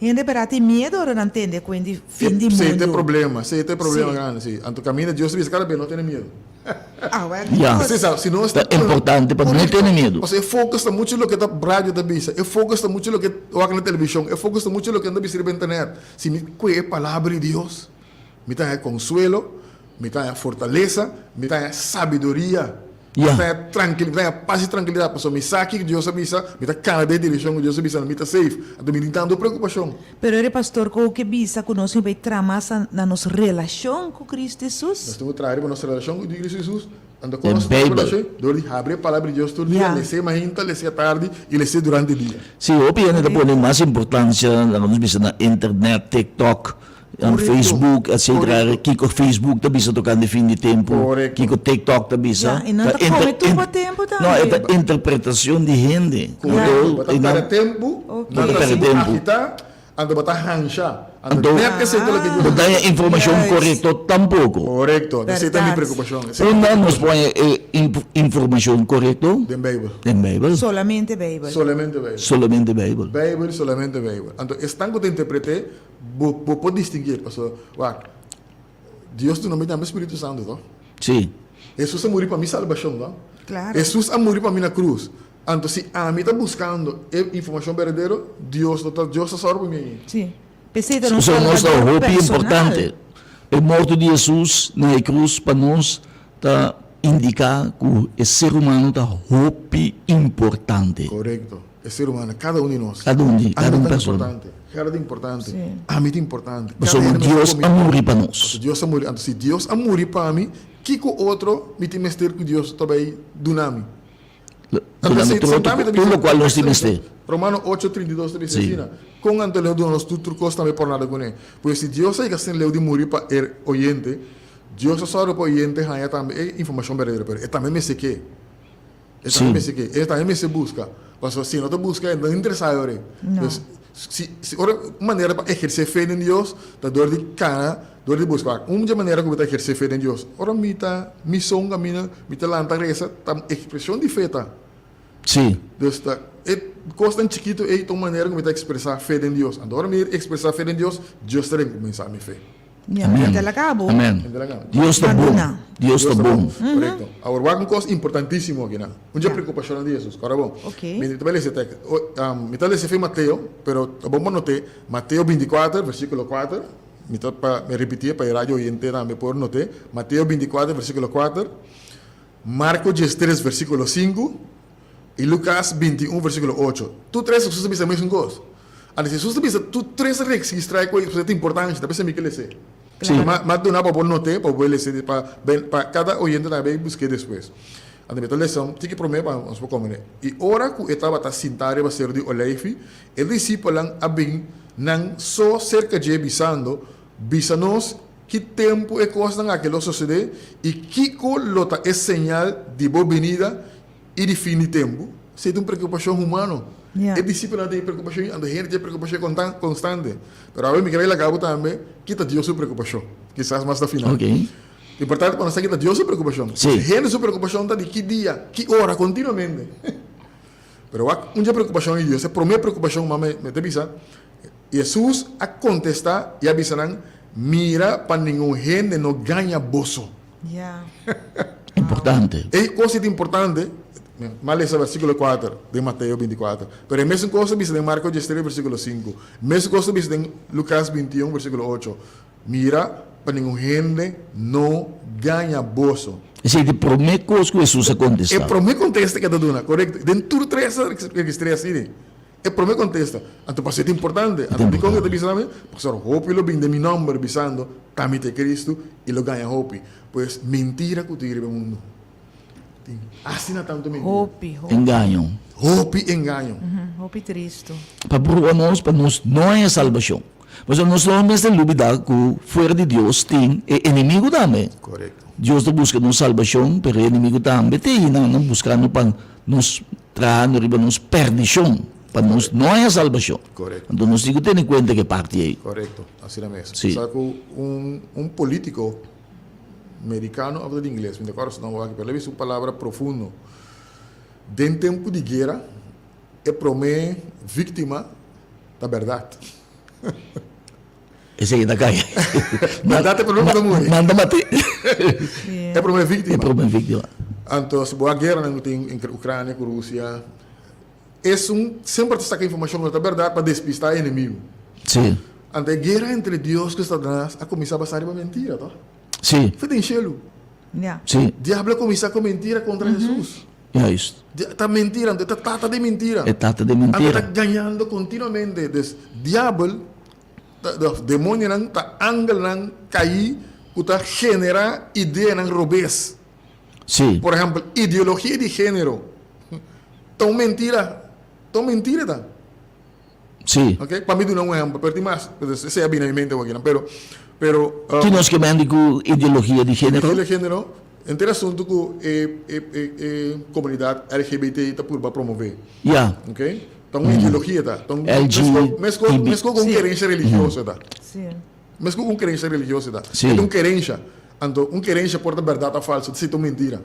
Hende bera tin miedo ora nan tende cu en di fin di Esey ta e mundo. problema, esey ta e problema Sí. grandi, si. Anto caminda Dios ta bisa cada bes no tene miedo. Ah, wèl, Ya. Dios. Esey sa, si nos Ta importante pa no tene miedo. Pasobra e focus ta mucho loke ta radio ta bisa, e focus ta mucho loke wak na television, e focus ta mucho loke nan ta bisa riba internet. Si mi cue e palabra di Dios, mi ta haña consuelo, mi ta haña fortalesa, mi ta haña sabiduria. Ja. Mi ta haña trankil, mi ta haña pas i trankilidat pasobra mi sa kiko Dios a bisa, mi ta kana den e direkshon ku Dios a bisa, mi ta safe. Anto mi tin tantu preokupashon. Pero e pastor ku ke bisa ku nos tin ku bai traha mas na nos relashon ku Kristu Hesus. Nos tin ku traha riba nos relashon ku Kristu Hesus. Anto kon Den nos ta traha riba Beibel. relashon? Dor di habri e Palabra di Dios tur dia, Ja. les'é mainta, les'é atardi i les'é durante dia. Sí, hopi hende ta pone Korekto. mas importansia, laga nos bisa, na internet, TikTok, Korekto, Facebook, etcetera. korekto. Kiko Facebook ta bisa tokante fin di tempu, Korekto. kiko TikTok ta bisa. Ja, i nan Ta ta kome inter, tur in, pa tempu no, e ta tambe. interpretacion di hende. Korekto. Anto, Bo ta i nan, pèrdè tempu, Ok. bo nan ta ta pèrdè siña tempu. agitá, anto bo ta hansha. Anto Anto, nèt esei ta loke Dios bo a ta haña bisa. informacion Juist. korekto tampoko. Korekto. Esei ta mi Bèrdat. preokupashon. Esei ta mi Unda nos preokupashon. por haña e informacion korekto? Den Beibel. Den Beibel. Solamente Beibel. Solamente Beibel. Solamente Beibel. Beibel, solamente Beibel. Anto esnan ku ta interpret'é, Bo bo por distinguir, pasobra, wak, Dios duna mi tambe Spiritu Santu, to? Sí. Hesus a muri pa mi salbashon, to? Claro. Hesus a muri pa mi na krus. Anto si ami ta buskando e informashon berdadero, Dios lo ta, Dios ta sòru pa mi ayi. Sí. P'esei ta nos Pasobra nos ta Salbador hopi personal. importante. E morto di Hesus na e krus pa nos ta indiká ku e ser humano ta hopi importante. Korekto. E ser humano, kada un di nos. Kada un di, kada Ami un ta persona. importante, Gerda ta importante, Sí. ami ta importante. Kada Pasobra hende mester Dios komi. a muri pa nos. Pasobra Dios a muri. Anto si Dios a muri pa mi, kiko otro mi tin mester ku Dios ta bai duna mi? Anto Duna mi si tur sentá mi ta tur bisa, lokual nos tin mester. Romano ocho trinta i dos ta bisa Sí. asina, Kon anto leu duna nos tur tur kos tambe por nada kuné? Pues si Dios a yega sin leu di muri pa e oyente, Dios a sòru pa oyente haña tambe e informashon berdadero, pero e tambe mester ke. E tambe mester ke, e tambe mester buska. Pasobra si e no ta buska, e no ta interesá ora ei. Dus, si, si ora un manera pa ehersé fe den Dios ta dor di kana, dor di buska. Un dje manera ku mi ta ehersé fe den Dios, ora mi ta mi so un kaminda, mi ta lanta resa, ta ekspreshon di fe ta. Sí. Dus ta e kosnan chikitu ei ta un manera ku mi ta ekspresá fe den Dios. Anto ora mi ekspresá fe den Dios, Dios ta rekompensá mi fe. Ya, Amen. henter la cabo. Amen. Henter la cabo. Dios ta bon. Bandona. Dios ta bon. Correcto. Awor, wak un cos importantísimo aki nan. Un dje Ya. preocupacionnan di Jesus. Ora bon. Ok. Mi ta bai lesa e tekst. O, um, mi ta lesa fin Mateo, pero ta bon pa noté Mateo 24, versículo 4. Mi ta pa mi repitié pa e radio oyente tambe por noté. Mateo 24, versículo 4. Marco 13, versículo 5. I Lucas 21, versículo 8. Tur tres Jesus ta bisa mesun cos. Anto si Jesus ta bisa tur tres registra e cos ta importante, ta bisa mi ke lese. Sí. Ma ma duna pa bo note, pa bo lese, pa ben pa cada oyente tambe buske despues. Anto mi ta lesa un tiki prome pa nos por comprende. I ora cu e tabata sinta riba Seru di Oleifi, e discipelnan a bin nan so cerca dje bisando, Bisa nos ki tempu e cosnan aki lo sosode i kico lo ta e señal di bo binida I di fin di tempu, esei ta un preokupashon humano. Ja. E disipelnan tin e preokupashon i anto hende tin e preokupashon kontan, konstante. Pero awe mi kere laga bo tambe kita Dios su preokupashon. Kisas mas na final. Ok. Importante pa nos sa kita Dios su preokupashon. Sí. Hende su preokupashon ta di ki dia, ki ora, kontinuamente. Pero wak un dje preokupashon di Dios, e promé preokupashon, mama mi ta bisa, Hesus a kontestá i a bisa nan, Mira pa ningun hende no gaña boso. Ja. Importante. E kos ta importante, mi a lesa versíkulo kuater den Mateo bintikuater, pero e mesun kos ta bisa den Marko diestres versíkulo sinku, mesun kos ta bisa den Lukas bintiun versíkulo ocho, Mira pa ningun hende no gaña boso. Esei ta e promé kos ku Hesus a E kontestá. promé kontesta ku e ta duna, korekto. Den tur tres a registr'é asina. E promé kontesta, Anto pasobra e ta importante. Anto dikon e ta bisa tambe? Pasobra hopi lo bin den mi nòmber bisando, Ta mi ta e Kristu, i lo gaña hopi. Pues, mentira ku tin riba e mundu. Tin asina tantu mentira. Hopi, hopi. Engaño. Hopi engaño. Hopi tristu. Pa proba nos pa nos no haña salbashon. Pasobra nos no mester lubidá ku fuera di Dios tin e enemigu tambe. Korekto. Dios ta buska nos salbashon, pero e enemigu tambe ta ei nan buskando pa nos trahando riba nos perdishon, pa nos no haña salbashon. Korekto. Anto nos tin ku tene kuenta ku e parti ei. Korekto, asina mes. Sí. Sa ku un un politiko merikano of ta di ingles, mi ta kòrda su nòmber aki, pero el a bisa un palabra profundo. Den tempu di guera, e promé víktima ta bèrdat. Esei ta kai. Bèrdat e promé ku ta muri. Nan ta mat'é. E promé víktima. E promé víktima. Anto si bo a gueranan ku tin entre Ucrania ku Rusia, esun semper ta saka informashon ku no ta bèrdat pa despistá e enemigu. Sí. Anto e guera entre Dios ku Satanas a kuminsá basá riba mentira, tòg? Sí. Fe den shelu. Ja. Sí. Diablo a kuminsá ku mentira kontra Hesus. Juist. Ta mentira, anto e ta tata di mentira. E tata di mentira. Anto e ta gañando kontinuamente. Dus diabel, òf demonionan ta angelnan kaí ku ta generá ideanan robes. Sí. Por ehèmpel, ideologia di género ta un mentira, ta un mentira ta. Sí. Ok, pa mi duna un ehèmpel, pero tin mas, esei a bini na mi mente awor, pero, pero. Ki nos ke mende ku ideologia di género? Ideologia di género, henter asuntu ku e e e e komunidat LGBT ta purba promové. Ya. Ok, ta un ideologia ta, ta un LGTB. Meskos, meskos ku un kerensia religioso ta. Sí. Meskos ku un kerensia religioso ta. Sí. E ta un kerensia, anto un kerensia por ta bèrdat òf falsu, si ta un mentira.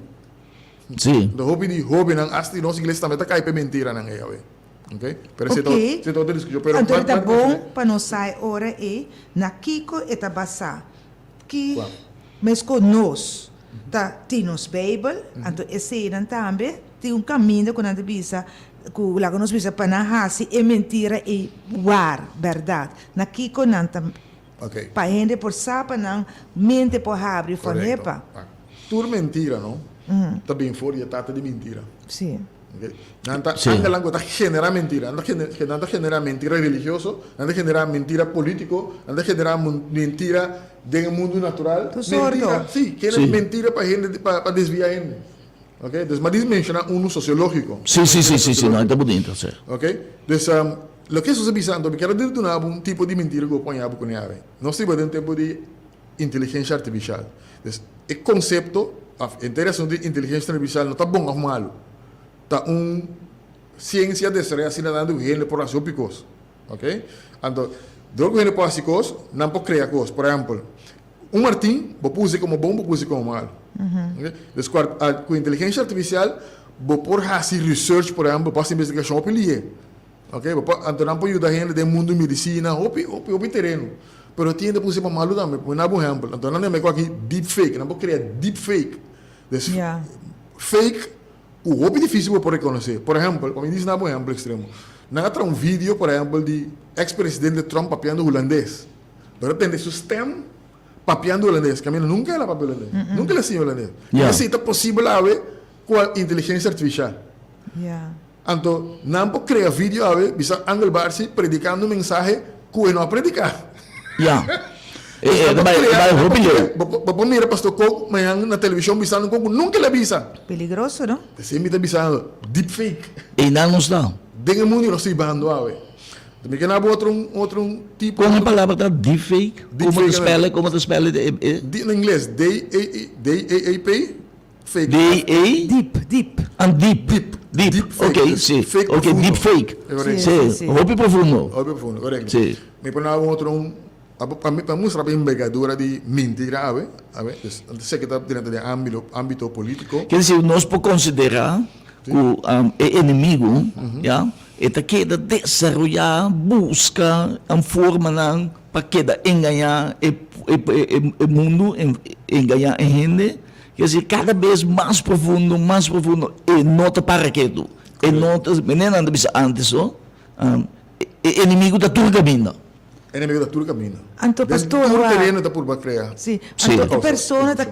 Sí. Anto hopi di hóbennan, asta di nos iglesia tambe ta kai pa e mentiranan ei awe. Ok, pero esei ta Ok. esei ta otro diskushon, pero Anto e ta mas bon pa nos sa e ora ei na kiko e ta basá. Ki Kua? meskos nos ta tin nos Beibel, anto eseinan tambe tin un kaminda ku nan ta bisa ku laga nos bisa pa nan hasi e mentira ei waar, bèrdat. Na kiko nan ta Ok. pa hende por sa pa nan mente por habri for Korekto. hepa. Tur mentira no ta bin for di e tata di mentira. Sí. Nan ta Sí. angelan ku ta generá mentira. Nan ta gener nan ta generá mentira religioso, nan ta generá mentira polítiko, nan ta generá mentira den e mundu natural. Tur sorto. Mentira, sí, kende Sí. mentira pa hende pa pa desviá hende. Oké, dus mi a menshoná unu sosiológiko. Sí, sí, sí, sí, sí, no, e ta bunito, sí. Oké, dus loke Hesus a bisa anto, mi kier a duna bo un tipo di mentira ku bo por haña bo kuné awe. Nos ta biba den un tempu di inteligensia artifisial. Dus e konsepto òf henter asuntu di inteligensia artifisial no ta bon òf malu. Ta un siensia desaroyá asina tantu ku hende por hasi hopi kos. Oké? Anto, dor ku hende por hasi kos, nan por krea kos. Por ehèmpel, un martin bo por usa komo bon, bo por usa komo malu. Oké? Dus ku ku inteligensia artifisial bo por hasi research, por ehèmpel, bo por hasi investigashon hopi lihe. Ok, bo por, anto nan por yuda hende den mundu medisina, hopi, hopi, hopi tereno. Pero tin hende por usa pa malu tambe. Pone nan bo ehempel. Anto nan yama aki deep fake. Nan por krea deep fake. Dus Ja. fake ku hopi difisil bo por rekonosé. Por ehempel, pa mi disi nan bo ehempel ekstremo. Nan a traha un video, por ehempel, di eks presidente Trump papiando hulandes. Pero a tende su stem papiando hulandes. Kaminda nunka el a papia hulandes. Nunka el a siña hulandes. Ja. Esei ta posibel awe ku inteligensia artifisial. Ja. Anto nan por crea video awe bisa Angel Barsi predicando un mensahe cu e no a predica. Ya. E e ta bai e bai hopi leu. Bo por mira Pastor Kook mañan na television bisando un cos cu nunca el a bisa. Peligroso no? Esey mi ta bisando, deep fake. Einan nos ta. Den e mundo nos ta bibando awe. Mi ke na bo otro un otro un tipo. Con e palabra ta deep fake? Deep Como ta fake. spel e? Como ta spel e? E. Na ingles D A D A A P. Fake. D-A? Deep, deep. Ah, deep. Deep. Deep. Deep fake. Ok, si. Fake Ok, profundo. deep fake. Correcto. Si, Sí, sí. hopi profundo. Hopi profundo, correcto. Si. Mi por na un otro un, pa pa mi pa mustra pa envergadura di mentira awe, awe, dus antes seki ta durante den ambito ambito politico. Ker disi nos por considera cu e enemigo, ya, e ta keda desaroya, busca formanan pa keda engaña e e e mundo, engaña e hende. Ker disi kada bes mas profundo, mas profundo, e no ta para ketu. E no ta, mene nan ta bisa antes so, e enemigo ta tur kaminda. Enemigo ta tur kaminda. Anto Den pastor tur wak. tereno ta purba krea. Si, Si. anto e persona ta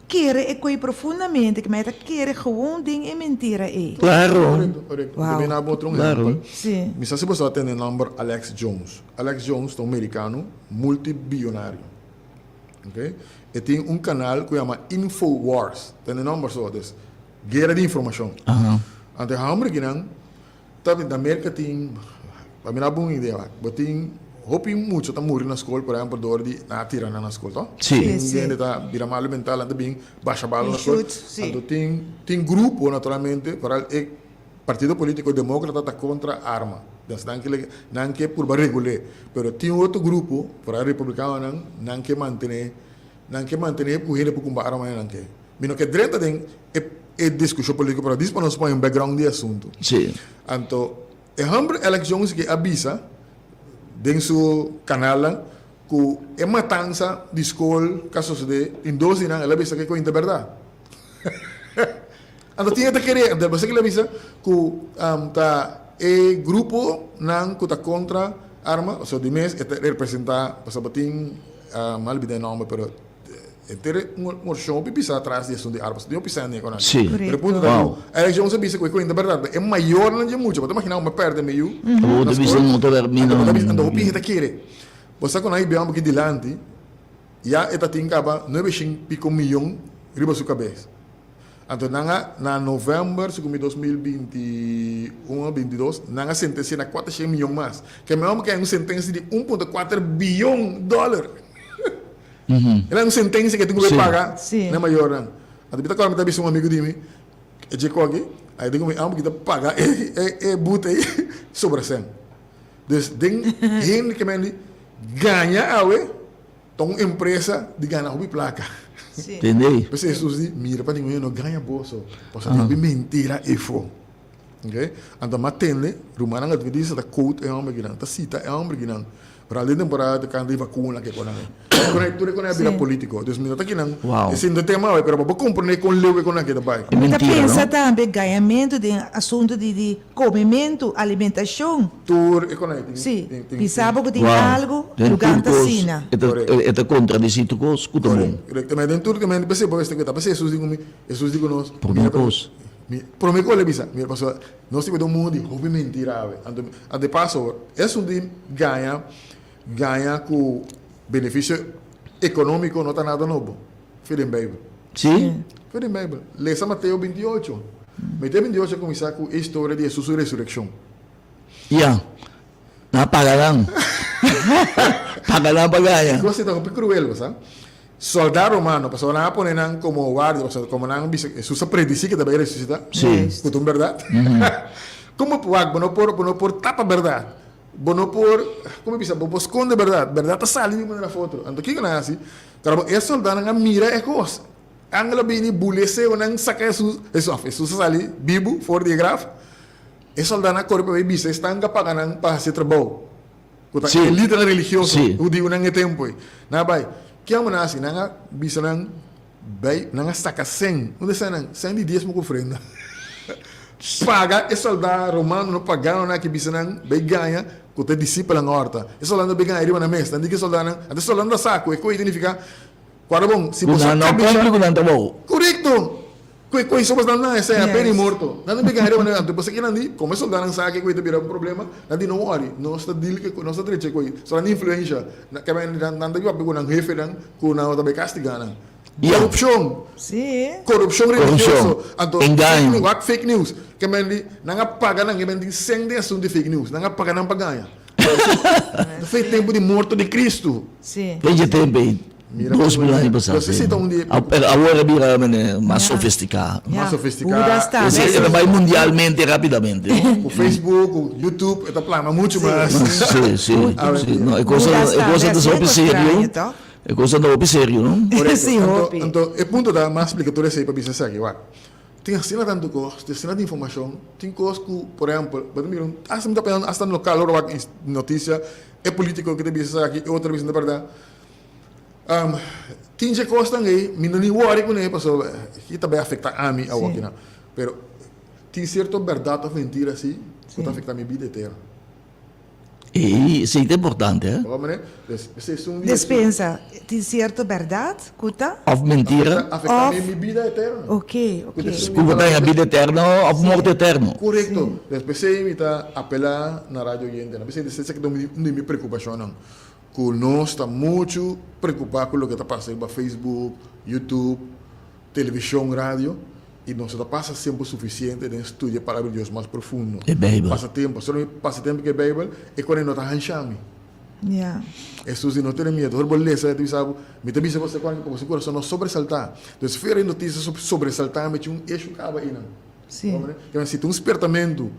kere e koe profundamente, ke ta kere gewoon den e mentira ei. Klaro. Korekto, korekto. Wow. Mi ta bina otro un Klaro. ehempel. Si. Mi sa si boso a tende e nomber Alex Jones. Alex Jones ta un merikano multibiyonario. Ok. E tin un kanal ku yama Infowars. Tende nomber so, dus guera di informashon. Aha. Anto e homber kinan ta na Merka tin, pa mi na bon idea wak, bo tin hopi mucha ta muri na skol por ehempel dor di nan a tira nan na skol to. Si. Tin Si, si. hende ta bira malu mental nan ta bin basha bala na Bin skol. shoot, si. Anto tin tin grupo naturalmente foral e Partido politico democrata ta contra arma. Dus nan ke nan ke purba regul'é. Pero tin otro grupo, por ahí republicanonan, nan ke mantené, nan ke mantené ku hende por kumpra arma nan ke. Mi no ke drenta den e e discusion politico pero dis pa nos pone un background di e asunto. Sí. Anto e homber Alex Jones ke a bisa den su canalnan ku e matansa di skol ka sosodé tin dos di nan el a bisa ke koin ta berdad. Anto tin e ta kere, anto esaki lo bisa ku ta e gruponan ku ta kontra arma, osea di mes e ta representá, pasobra tin, mi a olbida e nòmber pero Henter un orashon hopi pisa atras di esun di arpa, tin hopi sèn den ekonan. Sí. Pero e punto ta ku Eric Jones a bisa ku e kuenta bèrdat, e mayornan dje mucha, bo ta imaginá ku mi a pèrdè mi yu Bo na ta bisa skol? no ta bèrd mi Anto no. bo ta bisa, anto hopi hende ta kere. Bo sa ku nan a hib'é un poki dilanti, ya e ta tin kaba nuebe shin piko miyon riba su kabes. Anto nan a, na novèmber, segun mi 2021 o 22, nan a sentensi'é na kuatershen miyon mas. Ke mi hòmber ke un sentensia di 1.4 biyon dòler. E la un sentensia ke tin ku bai paga na e mayornan. Anto mi ta kòrda mi ta bisa un amigu di mi, e dje koki, a di ku mi amo ki ta paga e bute ei sobra sèn. Dus den hende ke men di gaña awe. Ta un empresa di gana hopi plaka. Tende? P'esei Hesus di, Mira pa ningun hende no gaña boso, pasobra tin hopi mentira efo. Ok? Anto m'a tende, rumannan adventista ta quote e homber kinan, ta cita e homber kinan. Pero algun temporada ta kanta di vacuna ke konan ei. Konan tur e konan a bira politico. Dus mi no ta kinan Wow. esei no ta tema awe, pero pa bo comprende kon leu e konan ke ta bai. E Mi ta mentira, pensa no? tambe gañamentu den asuntu di di Komementu, alimentashon. Tur e konai tin. Sí, bisa bo ku tin Wow. algu, Den lugar tur ta kos asina. e ta e ta kontradisí tur kos ku ta bon. Korekto. Ma den tur kemen p'esei bo mester kuida. P'esei Hesus di ku mi, Hesus di ku nos, Promé mira kos. Mi promé kos el a bisa, mira pasobra nos tin ku den un mundu di hopi mentira awe. Anto anto e paso esun di gaña gaña ku benefisio ekonómiko no ta nada nobo. Fe den Beibel. Sí? Fe den Beibel. Lesa Mateo 28. Mateo 28 a kuminsá ku e historia di Hesus su resurekshon. Ya. Nan a paga nan. Paga nan pa gaña. E kos ei ta hopi kruel, bo sa. Sòldá romano, pasobra nan a pone nan komo guardia, pasobra komo nan a bisa, Hesus a predisí ku e ta bai resusitá. Sí. Ku ta un bèrdat. Komo wak, bo no por, bo no por tapa bèrdat. Bo no por, komo bisa, bo por skonde bèrdat. Bèrdat ta sali di un manera òf otro. Anto kiko nan a hasi? Pero e soldánan a mira e kos. Angel a bini, buli e seonan, saka Hesus. Hesus, òf Hesus a sali bibu for di e graf. E soldánan a kore pa bai bisa esnan ku a paga nan pa hasi e trabou, ku ta e lidernan religioso hudiunan e tempu ei. Nan a bai. Ke amo nan a hasi? Nan a bisa nan, Bai, nan a saka sèn. Unda e sènnan? Sèn di diesmo ku ofrenda. Paga e soldá romanonan, paganonan aki bisa nan, Bai gaña ku ta e disipelnan òrta. E soldánan ta bai gaña riba nan mes. Nan di ku e soldánan, anto e soldánan ta sa ku e koe signifiká, Kuadra bon, si Ku boso nan no kabesha. kumpli ku nan trabou. Korekto! Ku e koe sobas nan nan esei a pena i morto. Nan ta bai gaña riba nan. Anto boso kinan di, komo e soldánan sa ku e koe ta bira un problema, nan di, No wòri, nos ta deal ku e koe, nos ta drecha e koe. Soldánan di influensha. Nan ta papia ku nan hefenan ku nan ta bai kastigá nan. Korupshon. Sí. Korupshon religioso. Anto Engaño. fake news, wak fake news. Ke men di nan a paga nan, ke men tin sèn den asuntu di fake news. Nan a paga nan pa gaña. Ta fei tempu di morto di Cristo. Sí. Dje tempu ei, Mira 2000 aña pasá. Entonces esei ta un di e Pero awor a bira mas sofistiká. Ja. Mas sofistiká. Hudas tambe. Esei ta bai mundialmente rápidamente. Ku Facebook, ku YouTube, e ta plama muchu mas. Sí, sí, sí. No, e cosa, Hudas e cosa tambe ta asina hopi ku serio. straño, toch? E cosa ta hopi serio, no? Korekto. Sí, Anto, hopi. anto e punto ta, mas splika tur esei pa bisa esaki, wak. Tin asina tantu kos, tin asina informashon, tin kos ku, por ehèmpel, bo ta mira un, asta mi ta pensando asta lokal ora wak notisia, e politiko ke ta bisa esaki, e otro ta bisa, bèrdat. Tin dje kosnan ei, mi no ni wòri kuné pasobra ki ta bai afektá ami awor kinan. Pero tin sierto bèrdat òf mentira si ku ta afektá mi bida eterno. Ei, esei ta importante, eh. Bo mane? Des, esei es un di Despensa, tin sierto bèrdat ku ta. Òf mentira. Afektá mi bida eterno. Ok, ok. Ku bo ta haña bida eterno òf morto eterno. Korekto. Des, p'esei mi ta apelá na radio oyentenan. P'esei esaki ta un di mi preokupashonnan. Ku nos ta muchu preokupá ku loke ta pasa riba Facebook, YouTube, televishon, radio. I nos no ta pasa tempu sufisiente den studia e Palabra di Dios mas profundo. E Beibel. Pasa tempu. Solo mi pasa tempu ku e Beibel, e kore no ta hansha mi. Ja. Hesus di, No tene miedu. Ora bo lesa, e ta bisa bo, Mi ta bisa boso kuantu pa boso kurason no sobresaltá. Dus fera e notisia sobresaltá mi tin un eshu kaba einan. Sí. Si ta un spertamentu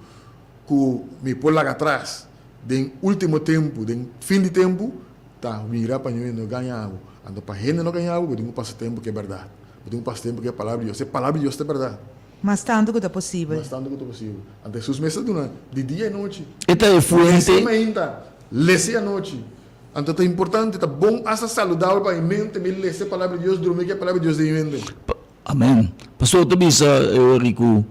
ku mi por laga atras den ultimo tempu, den fin di tempu, ta mira pa ñoe no gaña bo. Anto pa hende no gaña bo, bo tin ku pasa tempu ku e bèrdat. Bo tin ku pasa tempu ku e Palabra di Dios. E Palabra di Dios ta e bèrdat. Mas tantu ku ta posibel. Mas tantu ku ta posibel. Anto Hesus mes ta duna di dia i nochi. E ta e fuente. Lesa mainta, lesa anochi. Anto ta importante, ta bon, asta saludabel pa mi mente mi lesa e Palabra di Dios, drumi ku e Palabra di Dios den mi mente. Amen. Pastor ta bisa Eori ku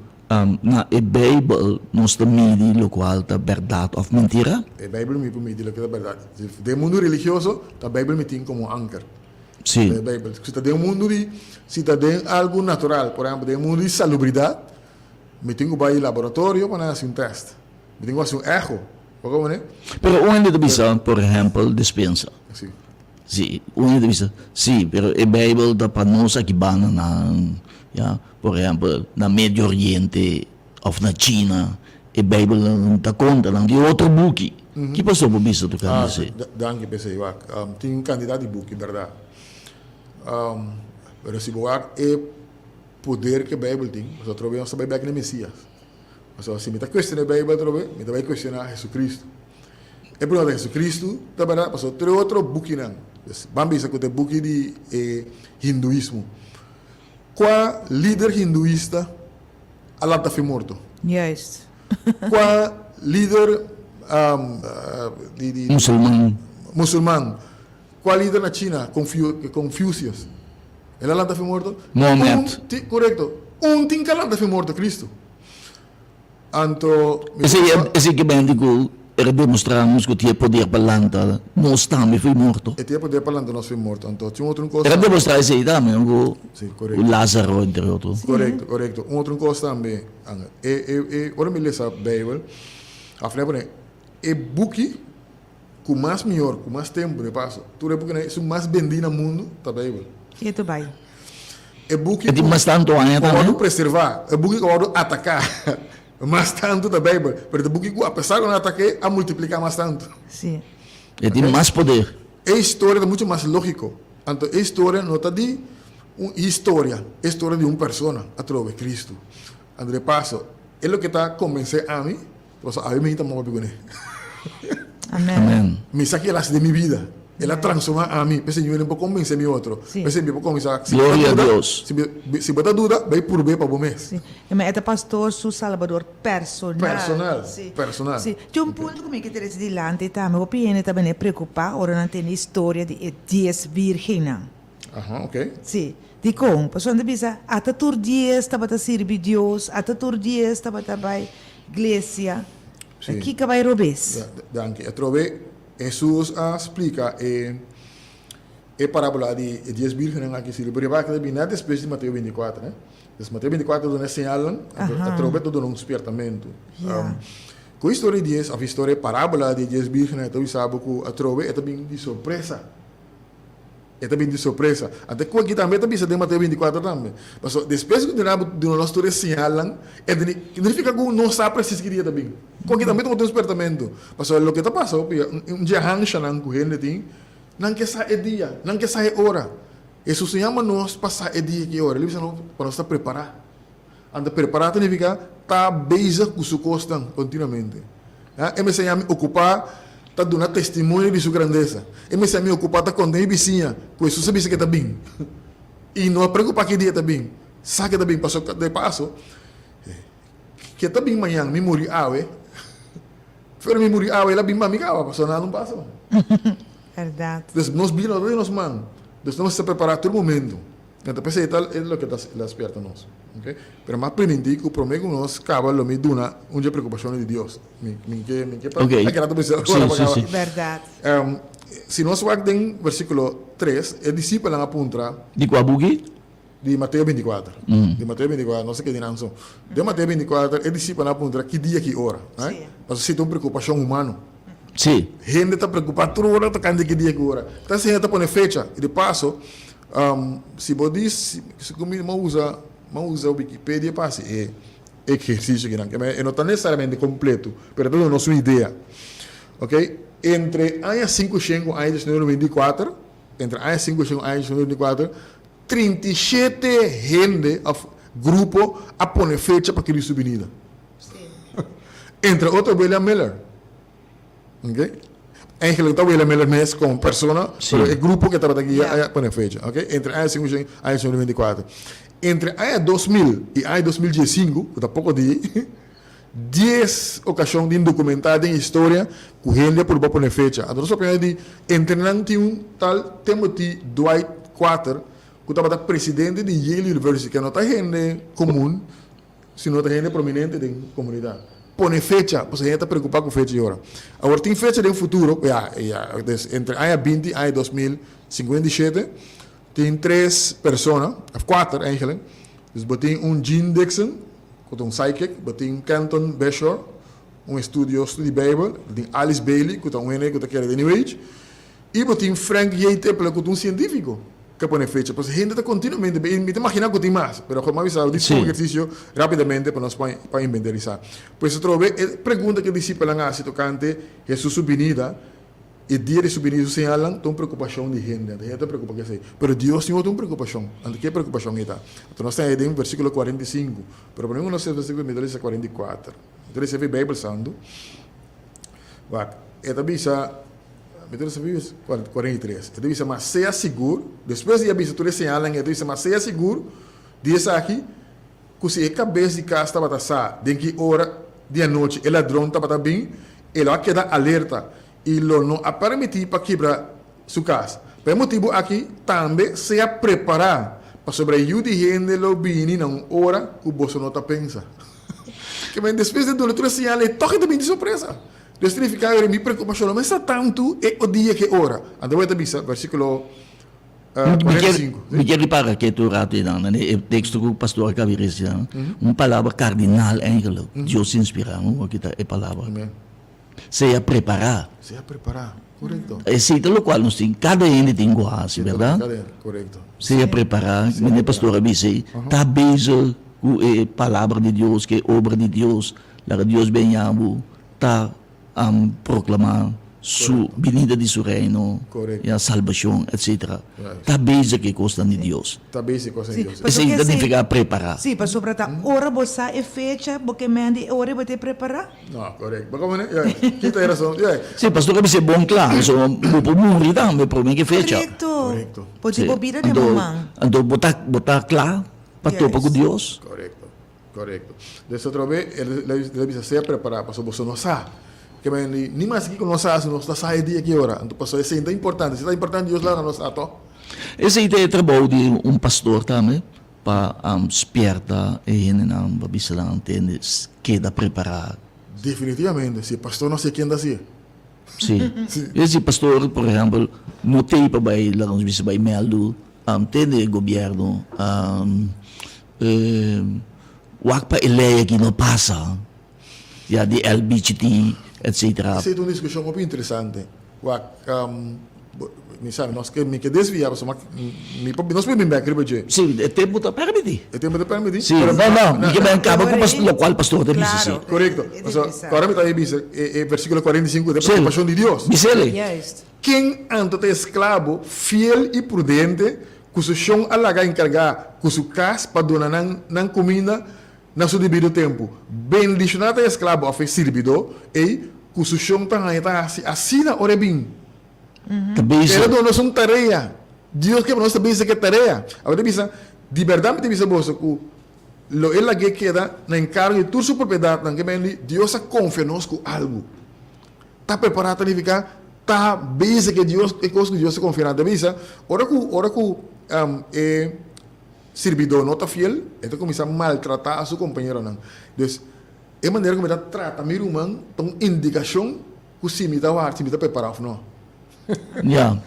na e Beibel nos ta midi lokual ta bèrdat òf mentira? E Beibel mi por midi loke ta bèrdat. Den mundu religioso ta Beibel mi tin komo anker. Sí. E Bijbel. Si ta den un mundu di, si ta den algu natural, por ehempel, den un mundu di salubridat, mi tin ku bai laboratorio pa nan hasi un tèst. Mi tin ku hasi un echo. Bo komo ne? Pero un hende ta bisa, por ehempel, despensa. Sí. Sí, un hende ta bisa, sí, pero e Bijbel ta pa nos aki banda na, ya, por ehempel, na Medio Oriente of na China, e Bijbel ta konta nan di otro buki. Ki pasó bo bisa tokante esei? Ah, danki p'esei, wak. Tin un kantidat di buki, bèrdat. Pero si bo wak e poder ku e Bijbel tin, pasobra atrobe nos ta bai bèk na e Mesias. Pasobra si mi ta kuestioná e Bijbel atrobe, mi ta bai kuestioná Hesukristu. E pregunta ta, Hesukristu ta bèrdat? Pasobra tur e otro bukinan, ban bisa ku ta e buki di e hinduismo, kua lider hinduista a lanta fi morto? Juist. Kua lider di di Musulman. Musulman. Kua lider na China, Confucius, el a lanta fi morto? Mohamed. Un ti, korekto. Un tin ku a lanta fi morto, Cristo. Anto mi Esei ta. Esei ke bende ku el a demostrá nos ku tin e poder pa lanta nos tambe fi morto. E tin e poder pa lanta nos fi morto. Anto tin otro un kos El a tambe. demostrá esei tambe ku Sí, korekto. Lázaro entre otro. Korekto, korekto. Un otro un kos tambe, Angel. E e e ora mi lesa Bijbel, a final pone e buki ku mas mihor, ku mas tempu de paso, tur e bukinan esun mas bendí na mundu ta Bijbel. Ketu bai. E buki E tin mas tantu aña ku tambe. wòrdu preservá, e buki ku a wòrdu ataká mas tantu ta Bijbel, pero ta buki ku apesar ku nan atak'é a multipliká mas tantu. Sí. E tin mas poder. E historia ta muchu mas lógiko. Anto e historia no ta di un historia, e historia di un persona, atrobe, Kristu. Anto de paso, e loke ta kombensé ami, pasobra awe mi ta mobi kuné. Amen. Amen. Mi sa ke el hasi den mi bida. El a transformá ami. P'esei mi no por kombensé mi otro. Sí. P'esei mi por kuminsá, si bo ta Gloria a duda, Dios. si bo, si bo ta duda, bai purb'é pa bo mes. Sí. E ma e ta pastor su salbador personal. Personal, Sí. personal. Sí. Tin un punto ku mi ke trese dilanti tambe. Hopi hende ta bini preokupá ora nan tende historia di e dies bírgennan. Aha, ok. Sí. Dikon? Pasobra nan ta bisa, Ata tur dies tabata sirbi Dios, ata tur dies tabata bai iglesia. Sí. Kiko a bai robes? Danki. Atrobe Hesus a splika e e parábola di e dies bírgennan aki si riba riba aki ta bini net despues di Mateo bintikuater, ne? Des Mateo bintikuater ta duna e señalnan, anto atrobe ta duna un spiertamentu. Ja. Ku historia di dies òf historia e parábola di e dies bírgennan e ta bisa bo ku atrobe e ta bin di sorpresa. E ta bin di sorpresa. Ante ku aki tambe e ta bisa den Mateo bintikuater tambe. Pasobra despues ku Duna duna nos tur e siñalnan, e ta nifiká ku nos sa presis ki dia ta bin. Ku aki tambe ta un spertamentu. Pasobra loke ta pasa hopi un dje hanshanan ku hende tin, nan ke sa e dia, nan ke sa e ora. Hesus no yama nos pa sa e dia i ki ora. El a bisa nos pa nos ta prepará. Anto prepará ta nifiká ta bezig ku su kosnan kontinuamente. E mester ña mi okupá ta duna testimonio di su grandesa. E mester ña mi okupá ta konta mi bisiña ku Hesus a bisa ku e ta bin. I no a preokupá ki dia e ta bin. Sa ku e ta bin pasobra de paso ke ta bin mañan mi muri awe, pero mi muri awe el a bin pa mi kaba pasobra nada no pasa. Bèrdat. Dus nos bida no ta den nos man. Dus nos mester prepará tur momento. Anto p'esei ta e loke ta la spierta nos. Ok. Pero m'a primintí ku promé ku nos kaba lo mi duna un dje preokupashonnan di Dios. Mi mi ke mi ke pa Ok. a keda ta bisa Sí, ora pa sí, kaba. sí. Bèrdat. Si nos wak den versíkulo tres, e disipelnan a puntra. Di kua buki? Di Mateo bintikuater. Di Mateo bintikuater, no se ke di nan so. Den Mateo bintikuater e disipelnan a puntra ki dia ki ora. Sí. Pasobra si ta un preokupashon humano. Sí. Hende ta preokupá tur ora tokante ki dia ki ora. Ta hende ta pone fecha. I di paso, Si bo di, si ku mi a usa, mi a usa Wikipedia pa hasi e ehersisio akinan, ke e no ta nesesariamente kompleto, pero e ta duna nos un idea. Oke, entre aña sinku shen ku aña diesnuebe noventa i kuater, entre aña sinku shen ku aña diesnuebe noventa i kuater, 37 hende òf grupo a pone fecha pa Kristu binida. Entre otro William Miller. Ok. Eigenlijk ta Willem Miller mes como persona, Sí. pero e grupo que tabata guia Ja. a pone fecha. Ok. Entre aña 5 aña 2024. Entre aña 2000 y aña 2015, ku ta poko di, 10 okashon tin dokumentá den historia ku hende a purba pone fecha. Anto nos papia di entre nan tin un tal Timothy Dwight Cutter ku tabata presidente di Yale University, ke no ta hende komun, Si no ta hende prominente den comunidad. Pone fecha, pasobra hende ta preocupa cu fecha y ora. Awor tin fecha den futuro, ya, ya, des entre aña binti y aña 2057. Tin tres persona, of kuater eigenlijk. Dus bo tin un Jean Dixon, ku ta un psychic, bo tin Kenton Beshore, un estudioso di Bijbel, bo tin Alice Bailey, ku ta un hende ku ta kere den New Age, i bo tin Frank J. Tipler, ku ta un sientífiko ku a pone fecha. Pues hende ta kontinuamente, i mi ta imaginá ku tin mas, pero mi a bisa di pon ehersisio rápidamente pa nos pa inventarisá. Pues atrobe e pregunta ku e disipelnan a hasi tokante Hesus su binida, E dia di su binida su señalnan ta un preokupashon di hende, anto hende ta preokupa ku esei. Pero Dios tin otro un preokupashon. Anto ke preokupashon ei ta? Anto nos ta haña den versíkulo 45. Pero promé ku nos lesa versíkulo mi ta lesa 44. Mi ta lesa efi Beibel Santu. Wak, e ta bisa, mi ta lesa efi 43. E ta bisa, Ma sea sigur, despues di a bisa tur e señalnan ei, e ta bisa, Ma sea sigur di esaki, ku si e kabes di kas tabata sa den ki ora di anochi e ladron tabata bin, e lo a keda alerta i lo no a permití pa kibra su kas. Pa e motibu aki tambe sea prepará, pasobra e Yu di hende lo bini na un ora ku boso no ta pensa. Kimen despues di duna tur e señal ei, tòg e ta bini di sorpresa. Dios signifiká mi preokupashon no mester tantu e dia ku e ora. Anto bo e ta bisa, versíkulo 45. Mi kier ripara ke tur rato einan, na e teksto ku pastor a kabi resi nan, un palabra kardinal eigenlijk, Dios inspirá, no ki ta e palabra. Sea prepará. Sea prepará, korekto. Esei ta lokual nos tin, kada hende tin ku hasi, bèrdat? Kada hende, korekto. Sea prepará, manera pastor a bisa ei, ta bezig ku e palabra di Dios, ku e obra di Dios, laga Dios beña bo, ta proklamá su binida di su reino, ya salbashon, etsetera. Ta bezig ku e kosnan di Dios. Ta bezig ku e kosnan di Dios. Esei ta nifiká prepará. Sí, pasobra ta ora bo sa e fecha, bo ke mende e ora bo ta prepará. No, korekto. Bo komo ne? Ya, ki ta e rason? Ya. Sí, pastor a bisa bon kla, pasobra bo por muri tambe promé ku e fecha. Korekto. Korekto. Bo tin bo bida den bo man. Anto bo ta bo ta kla pa topa ku Dios? Korekto. Korekto. Des otro be, el a bisa sea prepará, pasobra boso no sa. Ke men di, ni mas kiko nos sa si nos ta sa e dia ki ora. Anto pasobra esei ta importante. Si ta importante Dios laga nos sa tòg. Esei ta e trabou di un pastor tambe, pa spierta e hendenan, pa bisa nan tende, keda prepará. Definitivamente, si e pastor no hasié, ken ta hasié? Sí. E si pastor, por ehèmpel, no tei pa bai, laga nos bisa bai mèldu, tende e gobièrnu, Wak pa e lei aki no pasa, ya di LBGT etcetera. Esei ta un diskushon hopi interesante. Wak, mi sa, nos ke, mi ke desvia pasobra mi por, nos por bin bek riba dje. Sí, e tempu ta permití. E tempu ta permití? Sí, no, no, mi ke ben kaba ku lokual pastor ta bisa, sí. Korekto. Pasobra ora mi ta bisa e versíkulo 45 ta e preokupashon di Dios. Bis'el. Ken anto ta e esklabo fiel i prudente Ku su shon a laga enkargá ku su kas pa duna nan nan kuminda na su debido tempu. Bendishoná ta e esklabo òf e sirbidó ei ku su shon ta haña ta hasi asina ora e bin. Ta bisa. El a duna nos un tarea. Dios ke pa nos ta bisa ku e tarea. Awor ta bisa, Di bèrdat mi ta bisa boso ku lo e lag'é keda na enkargo di tur su propiedatnan. Ke men di, Dios a konfia nos ku algu. Ta prepará ta nifiká ta bisa ke Dios, e kos ku Dios ta konfia nan. Ta bisa, ora ku, ora ku e sirbidó no ta fiel, e ta kuminsá maltratá su kompañeronan. Dus, e manera ku mi ta trata mi ruman ta un indikashon ku si mi ta wak, si mi ta prepará òf no. Ya.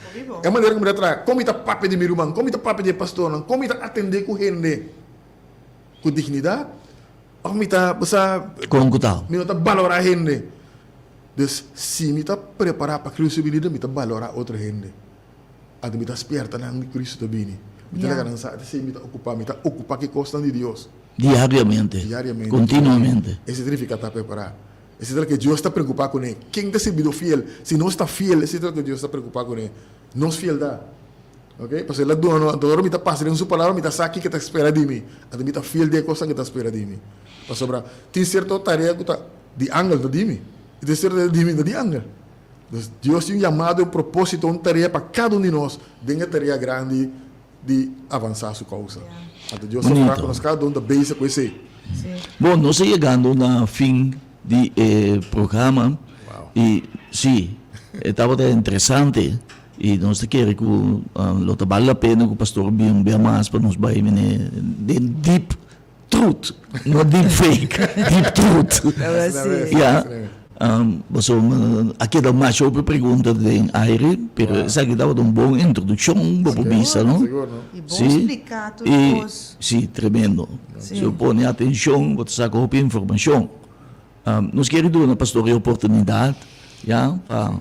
E manera ku mi ta trata, kon mi ta papia di mi ruman, kon mi ta papia di e pastornan, kon mi ta atendé ku hende ku dignidat, òf mi ta, bo sa, Kon ku ta? mi no ta balorá hende. Dus, si mi ta prepará pa Cristo binida, mi ta balorá otro hende. Anto mi ta spierta nan di Cristo ta bini. Mi ta laga nan sa, esei mi ta okupá. Mi ta okupá ku e kosnan di Dios. Diariamente. Diariamente. Kontinuamente. Esei signifiká ta prepará. Esei ta loke Dios ta preokupá kuné. Ken ta sirbidó fiel? Si nos ta fiel, esei ta loke Dios ta preokupá kuné. Nos fieldat. Ok? Pasobra el a duna nos, anto ora mi ta pasa den su palabra, mi ta sa kiko e ta spera di mi. Anto mi ta fiel den e kosnan ku e ta spera di mi. Pasobra tin sierto tarea ku ta. Di angel ta di mi. I ta ser di mi ta di angel. Dus Dios tin un yamado, un propósito, un tarea pa kada un di nos den e tarea grandi di avansá su kousa. Anto Dios ta fra ku nos kada un ta bezig ku esei. Bon, nos ta yegando na fin di e programa. I si, e tabata interesante i nos ta kere ku lo ta bal la pena ku pastor bin un bia mas pa nos bai mene den deep. Truth, no deep fake, deep truth. Ya. Pasobra a keda masha hopi pregunta den aire, pero esaki tabata un bon introdukshon, bo por bisa, no? Sigur, no? I bon spliká tur kos. Si, tremendo. Si bo pone atenshon, bo ta saka hopi informashon. Nos kere duna pastor e oportunidat, ya, pa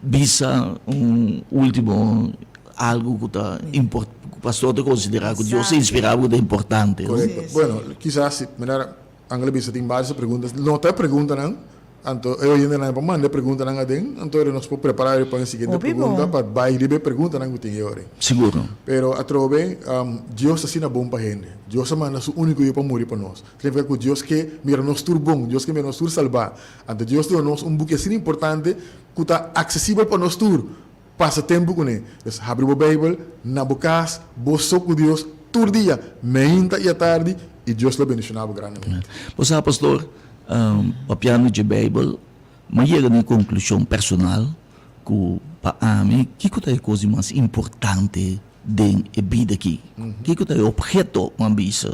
bisa un ultimo algu ku ta impor, ku pastor ta konsiderá ku Dios a inspirá bo ku ta importante, no? Korekto. Bueno, kisas si, manera Angela bisa tin varios preguntas, nota e preguntanan, anto e oyentenan por manda e preguntanan aden, anto ora nos por prepará pa e siguiente Hopi pregunta bon. pa bai riba e preguntanan ku tin e ora. Sigur. Pero atrobe, Dios ta asina bon pa hende. Dios a manda su úniko Yu pa muri pa nos. Significa ku Dios ke mira nos tur bon, Dios ke mira nos tur salbá. Anto Dios duna nos un buki asina importante ku ta aksesibel pa nos tur. Pasa tempu kuné. Dus habri bo Beibel na bo kas, bo so ku Dios tur dia, meinta i atardi, i Dios lo bendishoná bo grandemente. Bo sa, pastor, papiando dje Beibel, m'a yega na e konklushon personal ku pa ami kiko ta e kos di mas importante den e bida aki? Kiko ta e obheto, m'a bisa,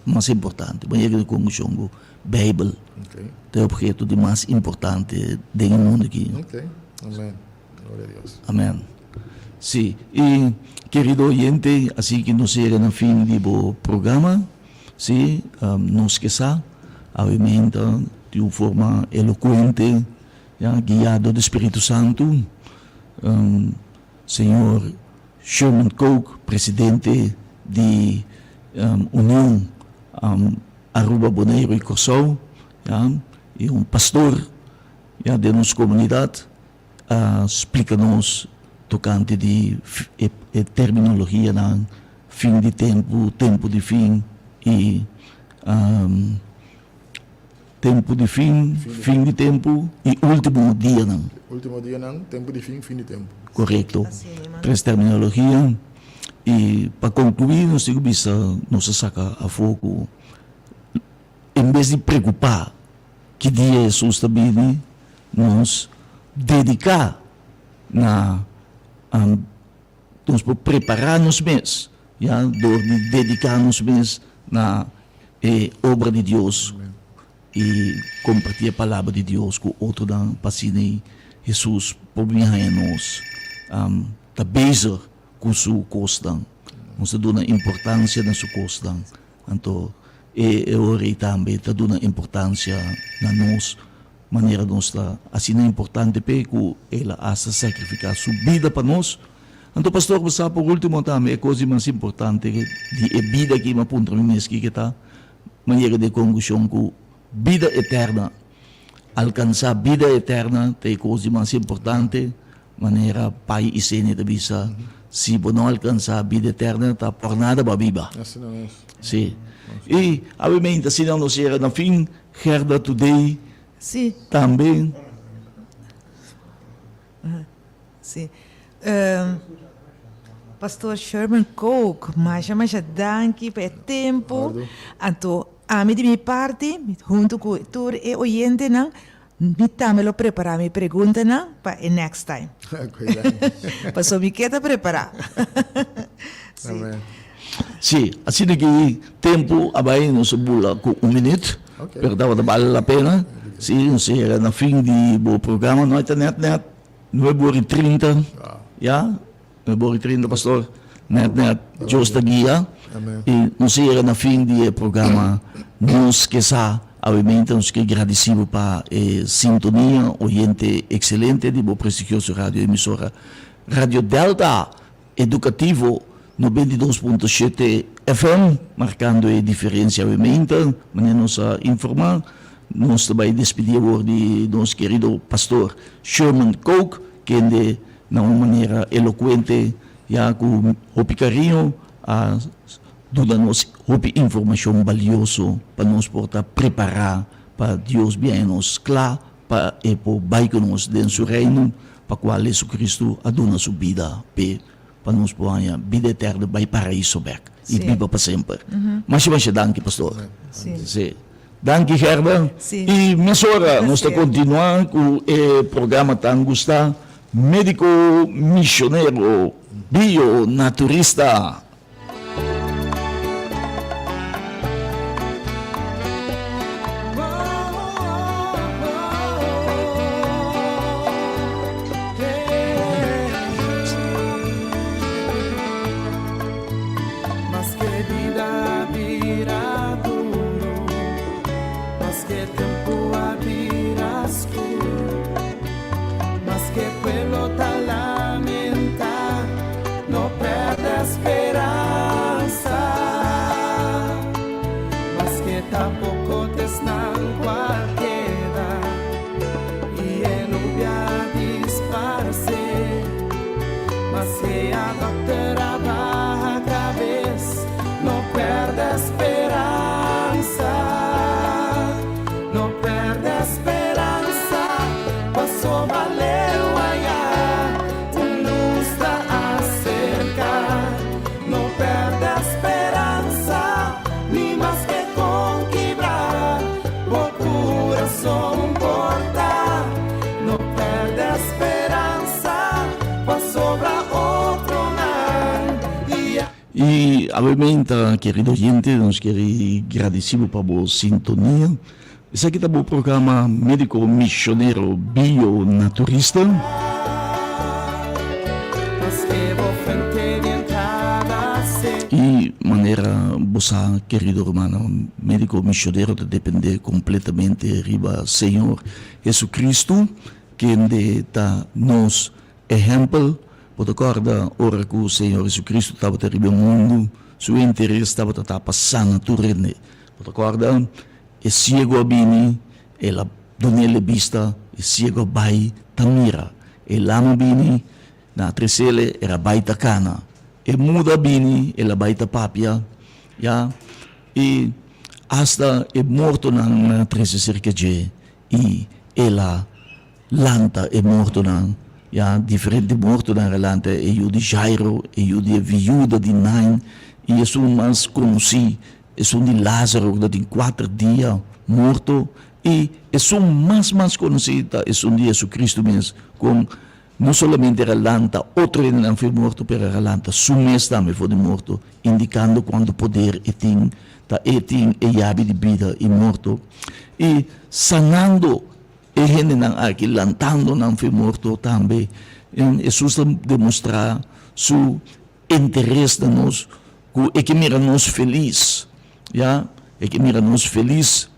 mas importante? M'a yega na e konklushon ku Beibel ta e obheto di mas importante den e mundu aki. Gloria a Dios. Amen. Sí, y kerido oyente, así ki nos yega na fin di bo programa, sí, nos ke sa, awe-menta di un forma elocuente, ya, guiado di Spiritu Santu, Señor Sherman Kook, presidente di Union Aruba, Boneiru y Kòrsou, ya, y un pastor Ya den nos komunidat a splika nos tokante di e terminologianan fin di tempu, tempu di fin i tempu di fin, fin di tempu i ultimo dianan. Ultimo dianan, tempu di fin, fin di tempu. Korekto. Tres terminologia. I pa konkluí nos tin ku bisa nos a saka afó ku en bes di preokupá Ki dia Hesus ta bini? Nos dediká na nos por prepará nos mes, ya, dor di dediká nos mes na e obra di Dios i kompartí e palabra di Dios ku otronan pa asina Hesus por bin haña nos ta bezig ku su kosnan. Nos ta duna importansia na su kosnan. Anto e e ora ei tambe ta duna importansia na nos manera nos ta asina importante p'e ku el a hasta sakrifiká su bida pa nos. Anto pastor bo sa por ultimo tambe e kos di mas importante di e bida aki m'a puntra mi mes kiko ta, m'a yega di e konklushon ku bida eterna, alkansá bida eterna ta e kos di mas importante. Manera Pai i Seni ta bisa, si bo no alkansá bida eterna, ta por nada bo a biba. Asina mes. Sí. I awemente asina nos yega na fin, Gerda Today Sí. tambe. Sí. Pastor Sherman Kook, masha masha danki pa e tempu. Anto ami di mi parti, huntu ku tur e oyentenan, Mi tambe lo prepara mi preguntanan pa e next time. Paso mi ke ta prepara. Si. Si, asina ki tempu a bai nos a bula ku un minut, pero tabata bale la pena. Si, nos a yega na fin di bo programa, no ta net net nuebe ora i trinta, ya. Mi bo 30 pastor net net Dios ta guia y nos a yega na fin di e programa Nos Ke Sa. Awemente nos ke gradisi bo pa e sintonia oyente excelente di bo prestigioso radio emisora Radio Delta Educativo 92.7 FM marcando e diferencia awemente manera nos a informa. Nos ta bay despidi awor di nos kerido pastor Sherman Kook kende Na un manera elokuente, ya ku hopi kariño a duna nos hopi informashon balioso pa nos por ta prepará pa Dios biaña nos kla pa e por bai ku nos den su Reino, pa kual Jesucristo a duna su bida p'e, pa nos por haña bida eterno bai paraiso bèk i biba pa semper. Masha masha danki, pastor. Sí. Danki Gerda. I mesora nos ta kontinuá ku e programa tan gustá Médiko Misionero Bio Naturista. Y awe-menta, kerido oyente, nos kier gradici bo pa bo sintonia. Esaki ta bo programa Medico Misionero Bio Naturista. Y manera bo sa, kerido hermano, Medico Misionero ta depende completamente riba Señor Jesucristo, kende ta nos Ehèmpel, bo ta kòrda ora ku Señor Jesucristo tabata riba e mundu, Su interes tabata ta pa sana tur hende. Bo ta kòrda? E siego a bini, El a dun'el e bista, e siego a bai ta mira. E lama a bini, nan a tres'el, el a bai ta kana. E muda a bini, el a bai ta papia, ya. I asta e mortonan nan a trese serka dje, i el a Lanta e mortonan, ya, diferente mortonan a lanta, e yu di Jairo, e yu di e viuda di Nain, i esun mas konosí, esun di Lázaro ku ta tin kuater dia morto, i esun mas mas konosí ta esun di Jesucristo mes, kon no solamente el a lanta otro hendenan for di morto, pero el a lanta su mes tambe for di morto, indikando kuantu poder e tin, ta e tin e yabi di bida i morto, i sanando E hendenan aki lantando nan fe morto tambe. Hesus ta demostrá su interes na nos ku e ke mira nos felis, ya, e ke mira nos felis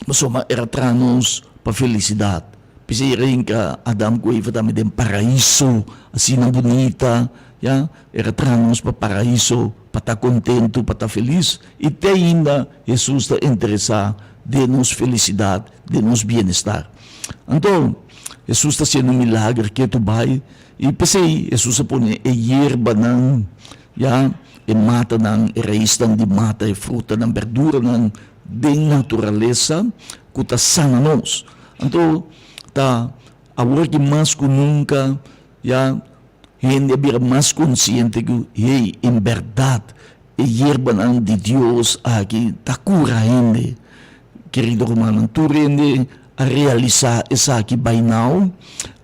pasobra el a traha nos pa felisidat. P'esei el a hinka Adam ku Eva tambe den paraiso asina bunita, ya, el a traha nos pa paraiso, pa ta kontentu, pa ta felis. I te ainda Hesus ta interesá den nos felisidat, den nos bienestar. Anto, Hesus ta hasiendo milager ketu bai, i p'esei Hesus a pone e yerbanan, ya, e matanan, e raisnan di mata, e frutanan, berduranan den naturalesa ku ta sana nos. Anto, ta awor aki mas ku nunka, ya, hende a bira mas konsiente ku, hey, en bèrdat E yerbanan di Dios aki ta kura hende. Kerido rumannan, tur hende a realisá esaki by now.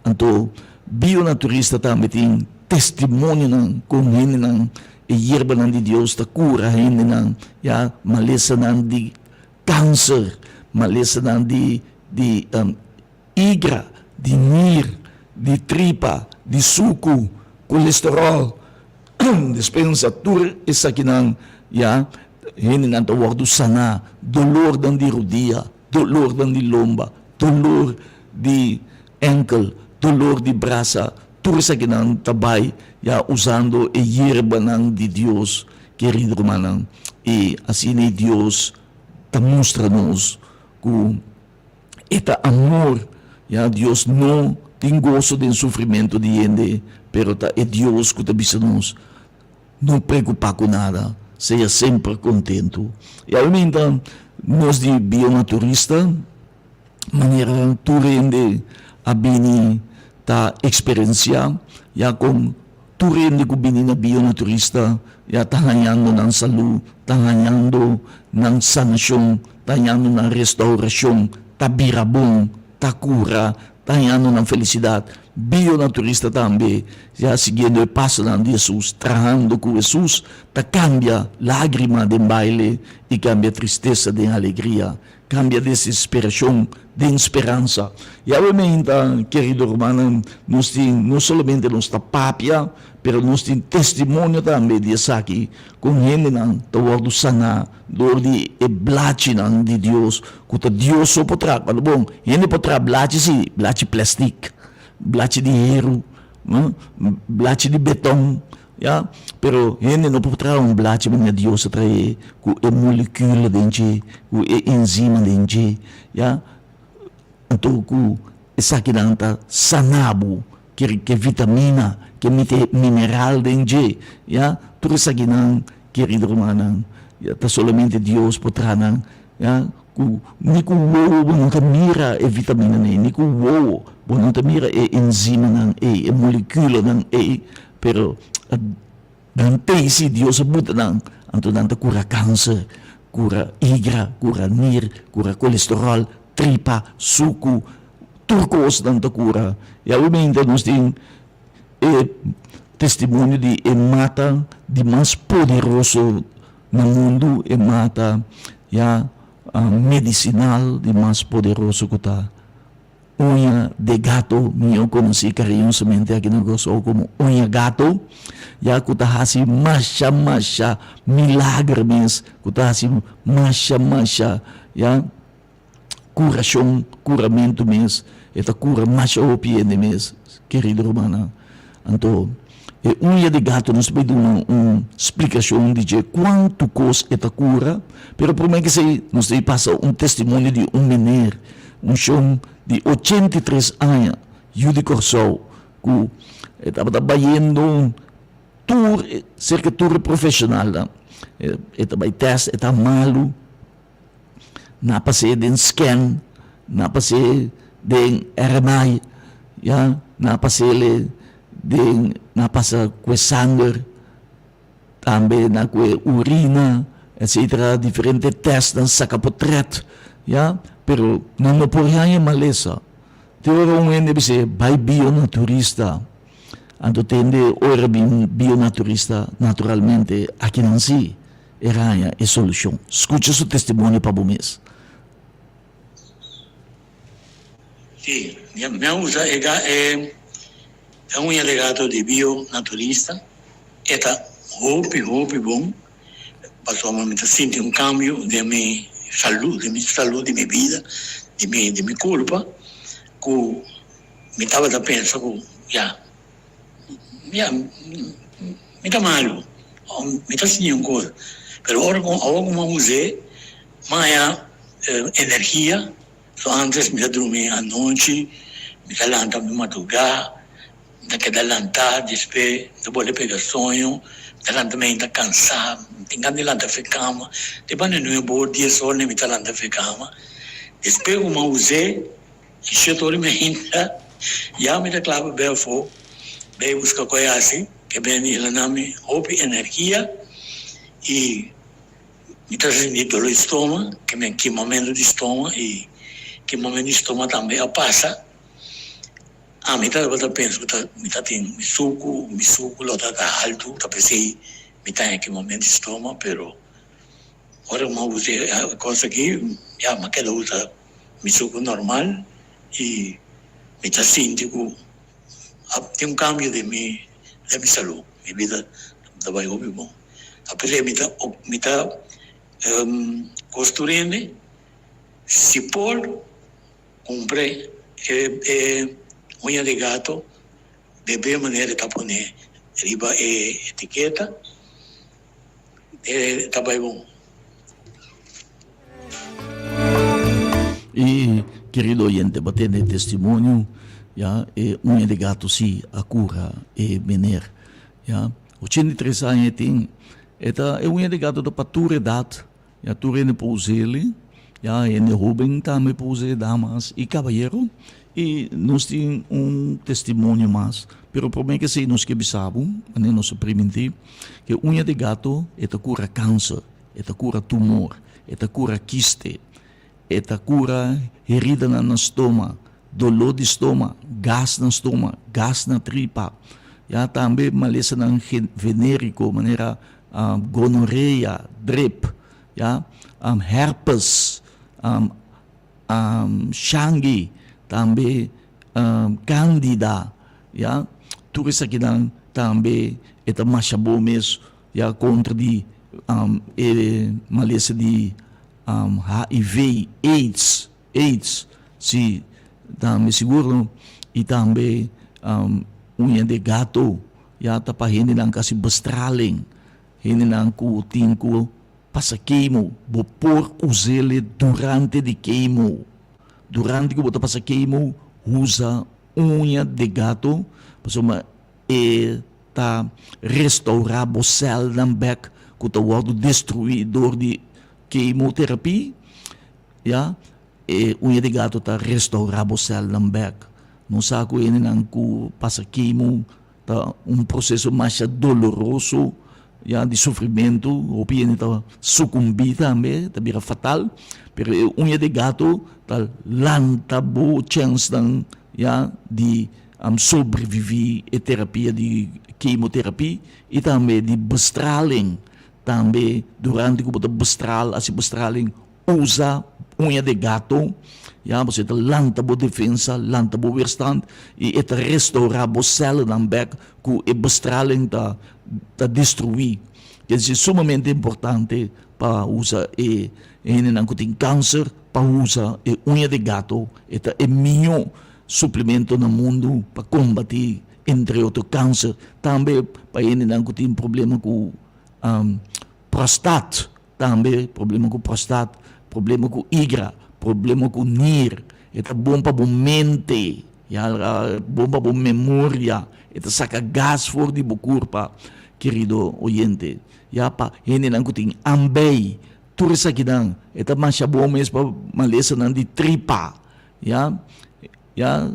Anto bionaturista tambe tin testimonionan kon hendenan e yerbanan di Dios ta kura hendenan, ya, malesanan di kanser, malesanan di di igra, di nir, di tripa, di suku, kolesteròl, Despensa tur esakinan ya hendenan ta wordo sana, dolornan di rodia, dolornan di lomba, dolor di enkel, dolor di brasa, tur esakinan ta bai ya usando e yerbanan di Dios, kerido rumannan. I asina e Dios ta mustra nos ku. E ta amor. Ya, Dios no tin goso den sufrimentu di hende, pero ta e Dios ku ta bisa nos, No preokupá ku nada, sea semper kontentu. I awe nos di bionaturista, manera tur hende a bini ta eksperensiá, ya kon tur hende ku bini na bionaturista ya ta hañando nan salú, ta hañando nan sanashon, ta hañando nan restaurashon, ta bira bon, ta kura, ta hañando nan felisidat. Bionaturista tambe ya siguiendo e pasonan di Hesus, trahando ku Hesus, ta kambia lágrima den baile i kambia tristesa den alegria. Cambia desesperacion den speransa. Yahweh meinta, kerido rumannan, nos tin no solamente nos ta papia, pero nos tin testimonio tambe di esaki, con hendenan ta wordo sana door di e blachinan di Dios, cu ta Dios so por traha. Cuando bon, hende por traha blachi si, blachi plastic, blachi di heru, blachi di beton, Ya, pero hende no por traha un blachi manera Dios a trahe ku e molekula den dje, ku e enzima den dje, ya. Anto ku esakinan ta sana bo, ke ke vitamina, ke mete mineral den dje, ya. Tur esakinan, kerido rumannan, ya, ta solamente Dios por traha nan, ya. Ku ni ku wowo bo no ta mira e vitaminanan ei, ni ku wowo bo no ta mira e enzimanan ei, e molekulanan ei. Pero nan tei si Dios a buta nan, anto nan ta kura kanser, kura igra, kura nir, kura kolesteròl, tripa, suku. Tur kos nan ta kura. I awe nos tin e testimonio di e mata di mas poderoso na mundu, e mata ya medisinal di mas poderoso ku ta uña de gato, mihó konosí kariñosamente aki na Kòrsou komo uña gato, ya ku ta hasi masha masha milager mes, ku ta hasi masha masha ya. Kurashon, kuramentu mes, e ta kura masha hopi hende mes, kerido rumannan. Anto, e uña di gato nos bai duna un splikashon di dje kuantu kos e ta kura, pero promé ke esei nos debe pasa un testimonio di un mener, un shon di 83 aña, yu di Kòrsou, ku e tabata bayendo tur, serka tur e profeshonalnan. E ta bai tèst, e ta malu. Na pas'é den scan, na pas'é den RMI, ya, na pas'é den, na pasa ku e sanger, tambe na ku e urina, etcetera, diferente tèstnan, saka potrèt, ya, pero nan no por haña malesa. Te ora un hende bis'é bai bionaturista, anto tende ora bin bionaturista, naturalmente akinan si. E haña e solushon. Skucha su testimonio pa bo mes. Sí, mi a usa e e uña de gato di bio naturista. E ta hopi hopi bon pasobra mi ta sinti un cambio den mi salud, den mi salud, di mi bida, di mi di mi curpa cu mi tabata pensa cu ya. Ya, mi ta malu, mi ta sinti un kos, pero ora ku awor ku mi a us'é, mi a haña energia, so antes mi ta drumi anochi, mi ta lanta mi madrugá, mi ta keda lantá, despues mi ta bolbe pega soño, mi ta lanta mi ainda kansá, mi tin gana di lanta for kama, te banda nuebe or, dies or mi ta lanta for kama, despues ku mi a us'é. Shit ora mi hinta ya mi ta kla pa bai afó bai buska koi hasi ke beni el a na mi hopi energia i mi ta sinti dolor di stoma ke mi a kimamentu di stoma i kimamentu di stoma tambe a pasa ami tabata pensa ku ta mi ta tin mi suku mi suku lo ta ta haltu ta p'esei mi ta haña kimamentu di stoma pero ora mi a usa e kos aki ya mi a keda usa. Mi suku normal y mi ta sinti cu a tin un cambio den mi den mi salud, mi bida ta bay hopi bon. Ta p'esey mi ta mi ta costurende si por cumpra e e uña di gato bebe manera e ta pone riba e etiqueta. E ta bai bon. Y querido oyente, bo tende e testimonio, ya, e uña di gato si a cura e meneer, ya. 83 aña e tin, e ta, e uña di gato ta pa tur edad, ya, tur hende por us'el, ya, hende hoben tambe por us'e, damas y cabayero. Y nos tin un testimonio mas, pero prome ke esei nos ke bisa bo, manera nos a primintí, ke uña di gato e ta kura kanser, e ta kura tumor, e ta kura kiste, e ta kura heridanan na stoma, doló di stoma, gas na stoma, gas na tripa, ya tambe malesanan veneriko manera gonorea, drip, ya, herpes, Shangi, tambe Candida, ya, tur esakinan tambe e ta masha bon mes, ya, kontra di e malesa di HIV, AIDS, AIDS, si, tambe sigur no, i tambe uña de gato, ya, ta pa hendenan ku hasi bestraling, hendenan ku tin ku. Pasa kemo, bo por us'ele durante di kemo. Durante ku bo ta pasa kemo, usa uña de gato pasobra e ta restourá bo sèlnan bèk ku ta wòrdu destruí dor di kemoterapi, ya. E uña de gato ta restourá bo sèlnan bèk. Nos sa ku hendenan ku pasa kemo ta un proseso masha doloroso. ya di sufrimentu, hopi hende ta sukumbí tambe, ta bira fatal, pero e uña di gato ta lanta bo chènsnan ya di sobreviví e terapia di kemoterapia i tambe di bestraling, tambe durante ku bo ta bestral, hasi bestraling Usa uña di gato, ya, pasobra e ta lanta bo defensa, lanta bo weerstand i e ta restaurá bo sèlnan bèk ku e bestraling ta ta destruí. Ke disi sumamente importante pa usa e hendenan ku tin kanser pa usa e uña di gato, e ta e mihó suplemento na mundu pa kombatí entre otro kanser, tambe pa hendenan ku tin problema ku prostat. Tambe problema ku prostat, problema ku igra, problema ku nir. E ta bon pa bo mente, ya, bon pa bo memoria. E ta saka gas for di bo kurpa, kerido oyente. Ya, pa hendenan ku tin ambei, tur esakinan, e ta masha bon mes pa malesanan di tripa, ya, ya.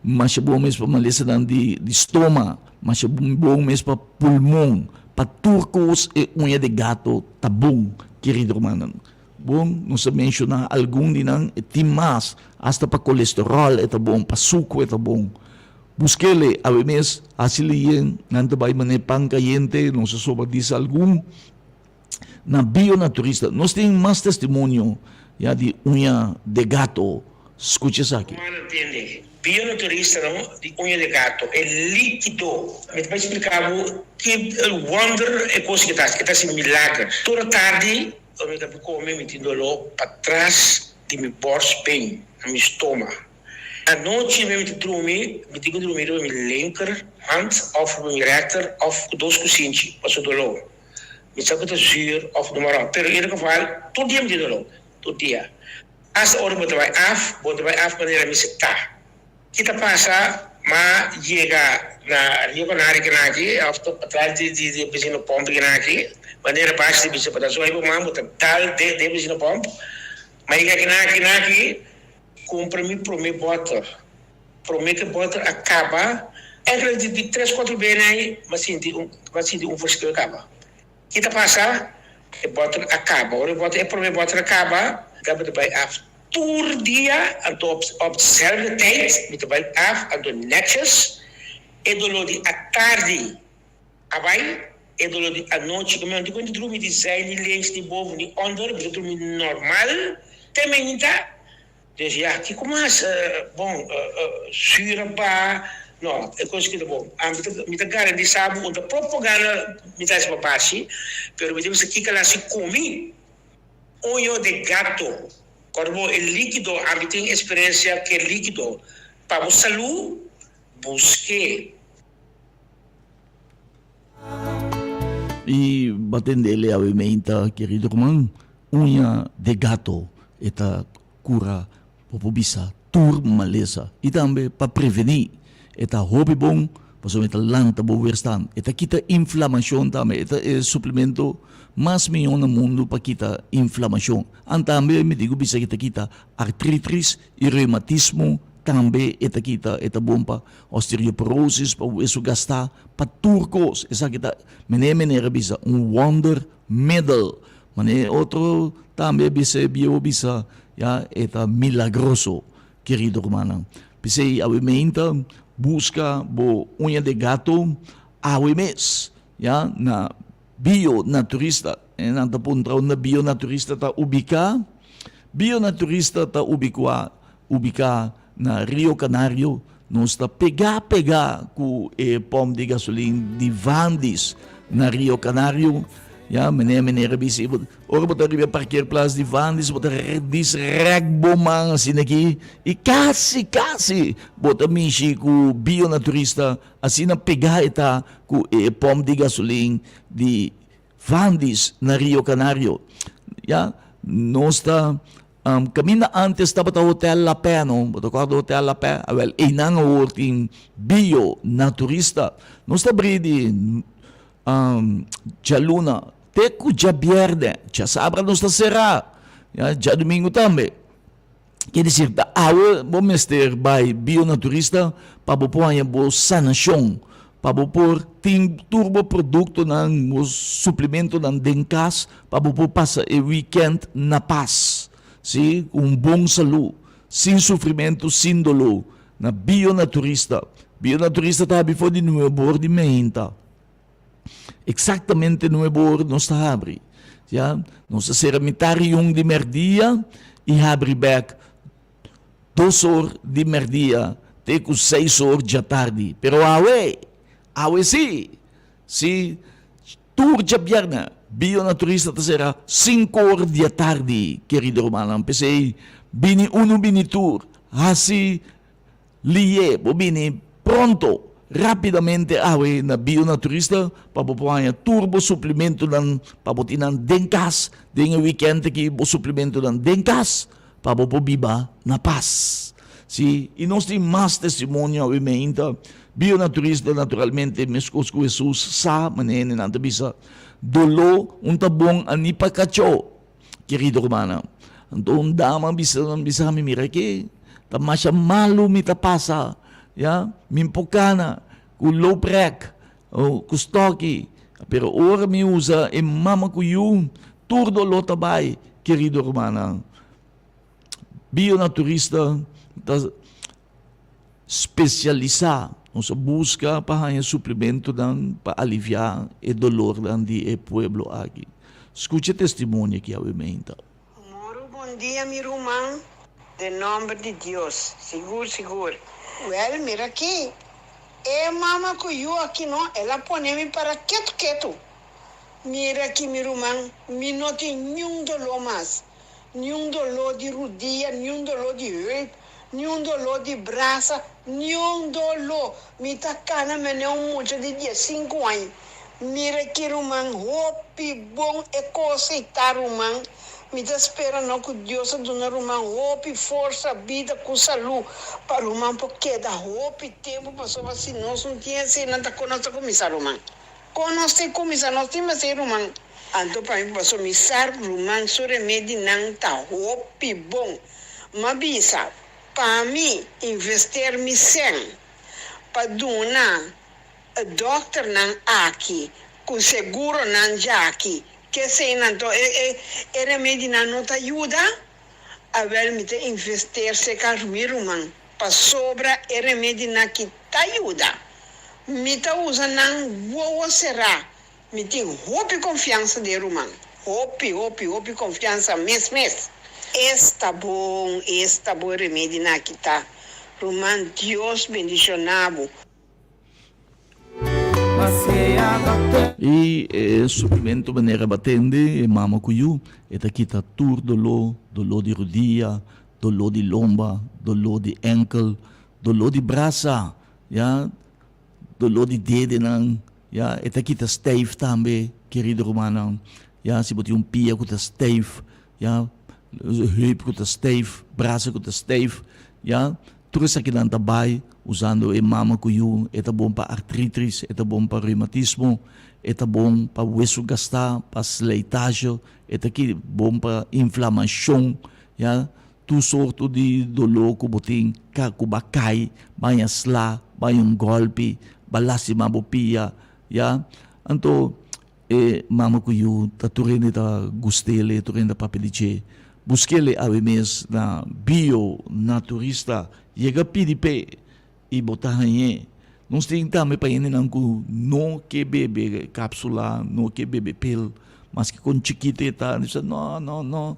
Masha bon mes pa malesanan di stoma, masha bon mes pa pulmon, pa tur kos e uña di gato ta bon, kerido rumannan. Bon, nos a menshoná algun di nan, e tin mas, asta pa kolesteròl e ta bon, pa suku e ta bon. Busk'el awe mes, hasi liyen, nan ta bai manera pan kayente, nos a soba disa algun. Na Bionaturista nos tin mas testimonio ya di uña de gato. Scucha esaki. Humano tende. Bionaturista no di uña de gato. E likido. Mi ta bai splica bo ki wonder e cos ki ta haci. E ta haci milager. Tur tardi ora mi ta come mi tin dolor patras di mi borstbeen, na mi stoma. Anochi mi ta drumi, mi tin cu drumi riba mi linker hand of riba mi rechter of cu dos cusinchi pasobra dolor. Mi sa ku ta zuur òf no marò, pero in ieder geval tur dia mi tin doló, tur dia. Asta ora bo ta bai af, bo ta bai af manera mi sa ta. Ki ta pasa? M'a yega na Rio Canario kenaki òf patras di di benzine pòmp kenaki, manera bashi di bisa pa ta zoi bo man bo ta dal den den benzine pòmp. M'a yega kenaki kenaki kumpra mi promé bòter. Promé ku e bòter a kaba, enkele di di tres kuatro bena ei m'a sinti un m'a sinti un verschil kaba. Ki ta pasa? E bòter a kaba. Ora e bòter e promé bòter a kaba, mi ta bai af tur dia, anto op op dezelfde tijd mi ta bai af, anto netjes e doló di atardi a bai, e doló di anochi ku mi no tin kuenta drumi di zij ni links ni boven ni onder, mi ta drumi normal te mainta. Dus ya, kiko mas? Bon, zuur a baha, no, e kos ki ta bon. Ami ta, mi ta garantisa bo, un ta propaganda mi ta hasi pa bashi, pero mi ta bisa kiko a hasi ku mi. Oño de gato, kòrda bo e likido, ami tin eksperensia ku e likido, pa bo salú, busk'é. I batendele awe meinta, kerido ruman, uña de gato e ta kura bo por bisa tur malesa i tambe pa prevení e ta hopi bon pasobra e ta lanta bo weerstand, e ta kita inflamashon tambe, e ta e suplemento mas mihó na mundu pa kita inflamashon. An tambe mi tin ku bisa ku e ta kita artritis i reumatismo tambe e ta kita, e ta bon pa osteoporosis, pa wesu gastá, pa tur kos. Esaki ta mene manera bisa un wonder middel. Mane otro tambe a bisa e bieu a bisa ya e ta milagroso, kerido rumannan. P'esei awe meinta buska bo uña de gato awe mes ya na Bio Naturista. E nan ta puntra unda Bio Naturista ta ubiká. Bio Naturista ta ubikuá ubiká na Rio Canario. Nos ta pegá pegá ku e pòmp di gasolin di Vandis na Rio Canario. Ya, meneer, meneer a bisa, ora bo ta riba e parkeerplaats di Vandis, bo ta dis rèk bo man asina aki, i kasi, kasi bo ta mishi ku Bio Naturista, asina pegá e ta ku e pòmp di gasolin di Vandis na Rio Canario. Ya, nos ta Caminda antes tabata Hotel La Pè no, bo ta corda Hotel La Pè? Awel eynan awor tin Bio Naturista. Nos ta bri di djaluna te cu djabierne, djasabra nos ta cera, ya, djadumingo tambe. Kier dicir ta awe bo mester bay Bio Naturista pa bo por haña bo sanacion. pa bo por tin tur bo produktonan, bo suplimentonan den kas pa bo por pasa e wikènt na pas, si, ku un bon salú, sin sufrimentu, sin doló. Na Bionaturista. Bionaturista ta habri for di nuebor di meinta. Eksaktamente nuebor nos ta habri. Ya, nos ta sera mitar i un di mèrdia i habri bèk dos or di mèrdia te ku seis or djatardi. Pero awe, awe sí, sí, tur djabièrnè Bionaturista ta sera sinku or di atardi, kerido rumannan. P'esei, bini unu bini tur, hasi Lié, bo bini pronto, rápidamente awe na Bionaturista pa bo por haña tur bo suplimentonan pa bo tin nan den kas den e wikènt aki, bo suplimentonan den kas pa bo por biba na pas. Sí, i nos tin mas testimonio awe meinta. Bionaturista naturalmente meskos ku Hesus sa manera hende nan ta bisa, Doló un ta bon a ni pa kachó. Kerido rumannan, anto un dama bisa bisa mi, mira ke ta masha malu mi ta pasa, ya, mi por kana ku looprek o ku stoki, pero ora mi usa e mama ku yu, tur doló ta bai, kerido rumannan. Bionaturista ta spesialisá, nos a buska pa haña suplimentonan pa aliviá e dolornan di e pueblo aki. Skucha e testimonio aki awe meinta. Moro bon dia mi ruman den nomber di Dios sigur sigur. Wel mira aki e mama cu yu aki no el a pone mi para ketu ketu mira aki mi ruman mi no tin niun dolor mas niun dolor di rudia niun dolor di heup Niun doló di brasa, niun doló. Mi ta kana mene un mucha di diesinku aña. Mira ki ruman, hopi bon e kos ei ta ruman. Mi ta spera no ku Dios a duna ruman hopi forsa, bida ku salú pa ruman por keda hopi tempu pasobra si nos no tin esei nan ta kon nos ta kuminsá ruman. Kon nos tin kuminsá nos tin mester ruman. Anto pa mi pasobra mi sa ruman su remedinan ta hopi bon. M'a bisa, Pa mi invester mi sèn pa duna e dòkternan aki ku seguronan djaki keseinan to e e e remedinan no ta yuda? Awèl mi ta invester serka mi ruman pasobra e remedinan aki ta yuda. Mi ta usa nan wowo será Mi tin hopi konfiansa den ruman. Hopi, hopi, hopi konfiansa mes mes. Esta bon, esta bon remedi nan aki ta. Ruman Dios bendiciona bo. I e sufrimento manera bo a tende e mama ku yu, e ta kita tur doló, doló di rudia, doló di lomba, doló di enkel, doló di brasa, ya. Doló di dedenan, ya, e ta kita stijf tambe, kerido rumannan. Ya, si bo tin un pia ku ta stijf, ya, heup ku ta stijf, brasa ku ta stijf, ya, tur esakinan ta bai usando e mama ku yu. E ta bon pa artritis, e ta bon pa reumatismo, e ta bon pa wesu gastá, pa slijtage, e ta ki bon pa inflamashon, ya. Tur sorto di doló ku bo tin, ka ku ba kai, baña sla, baña un gòlpi, ba lastimá bo pia, ya. Anto e mama ku yu ta tur hende ta gust'el, tur hende ta papia di dje. Busk'el awe mes na Bio Naturista, yega pidi p'e i bo ta hañ'é. Nos tin tambe pa hendenan ku no ke bebe kapsula, no ke bebe pil, maske kon chikito e ta, nan bisa no, no, no.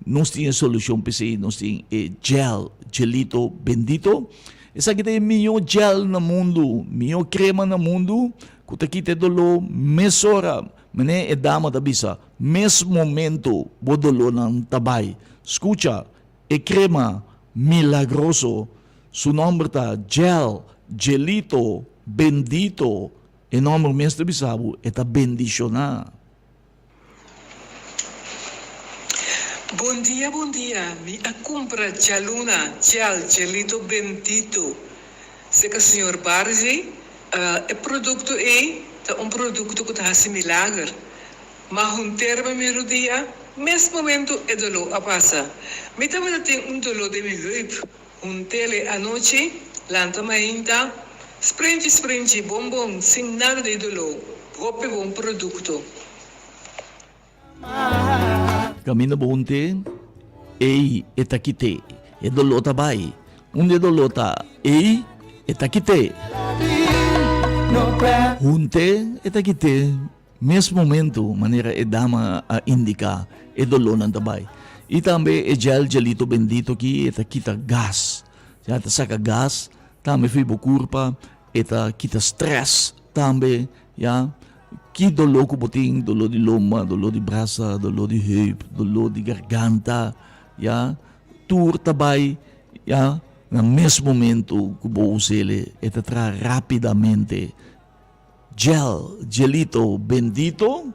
Nos tin e solushon p'esei, nos tin e gel, gelito bendito. Esaki ta e mihó gel na mundu, mihó krema na mundu ku ta kita e doló mesora. Manera e dama ta bisa, mes momento bo dolónan ta bai. Skucha, E krema milagroso su nomber ta Gel, Gelito, Bendito. E nomber mes ta bisa bo, e ta bendishoná. Bon dia bon dia mi a cumpra djaluna gel gelito bendito seca señor Barzi e producto ey ta un producto cu ta haci milager Ma hunterba mi rudia, mes momento e doló a pasa. Mi tabata tin un doló den mi heup. Huntel e anochi, lanta mainta. Sprinchi sprinchi bon bon sin nada di doló. Hopi bon produkto. Caminda bo hunte, ey, e ta kite. E doló ta bai. Unda e doló ta, ey, e ta kite. Hunte, e ta kite. Mes momento, manera e dama a indica, e dolónan ta bai. Y tambe e gel gelito bendito aki, e ta kita gas. Ya, e ta saca gas tambe for bo curpa, e ta kita stress tambe, ya. Ki doló ku bo tin, doló di lomba, doló di brasa, doló di heup, doló di garganta, ya, tur ta bai, ya, na mes momento ku bo us'el, e ta traha rapidamente. Gel, gelito bendito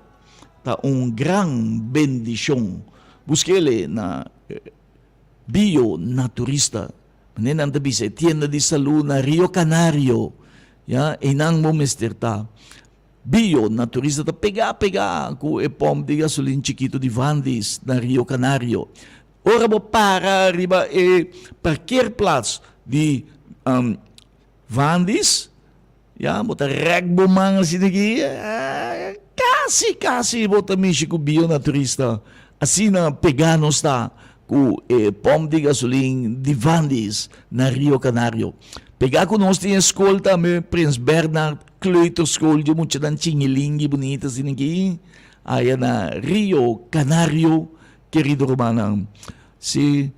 ta un gran bendishon. Busk'el na Bio Naturista. Manera nan ta bisa e tienda di salú na Rio Canario, ya, einan bo mester ta. Bio Naturista ta pegá pegá ku e pòmp di gasolin chikitu di Vandy's na Rio Canario. Ora bo para riba e parkeerplaats di Vandy's, Ya, bo ta rek bo man asina aki, kasi, kasi bo ta mishi ku bionaturista. Asina pegá nos ta ku e pòmp di gasolin di Vandy's na Rio Canario. Pegá ku nos tin e skol tambe, Prins Bernhard Kleuterschool, dje muchanan chingilingi bunita asina aki, aya na Rio Canario, kerido rumannan. Si.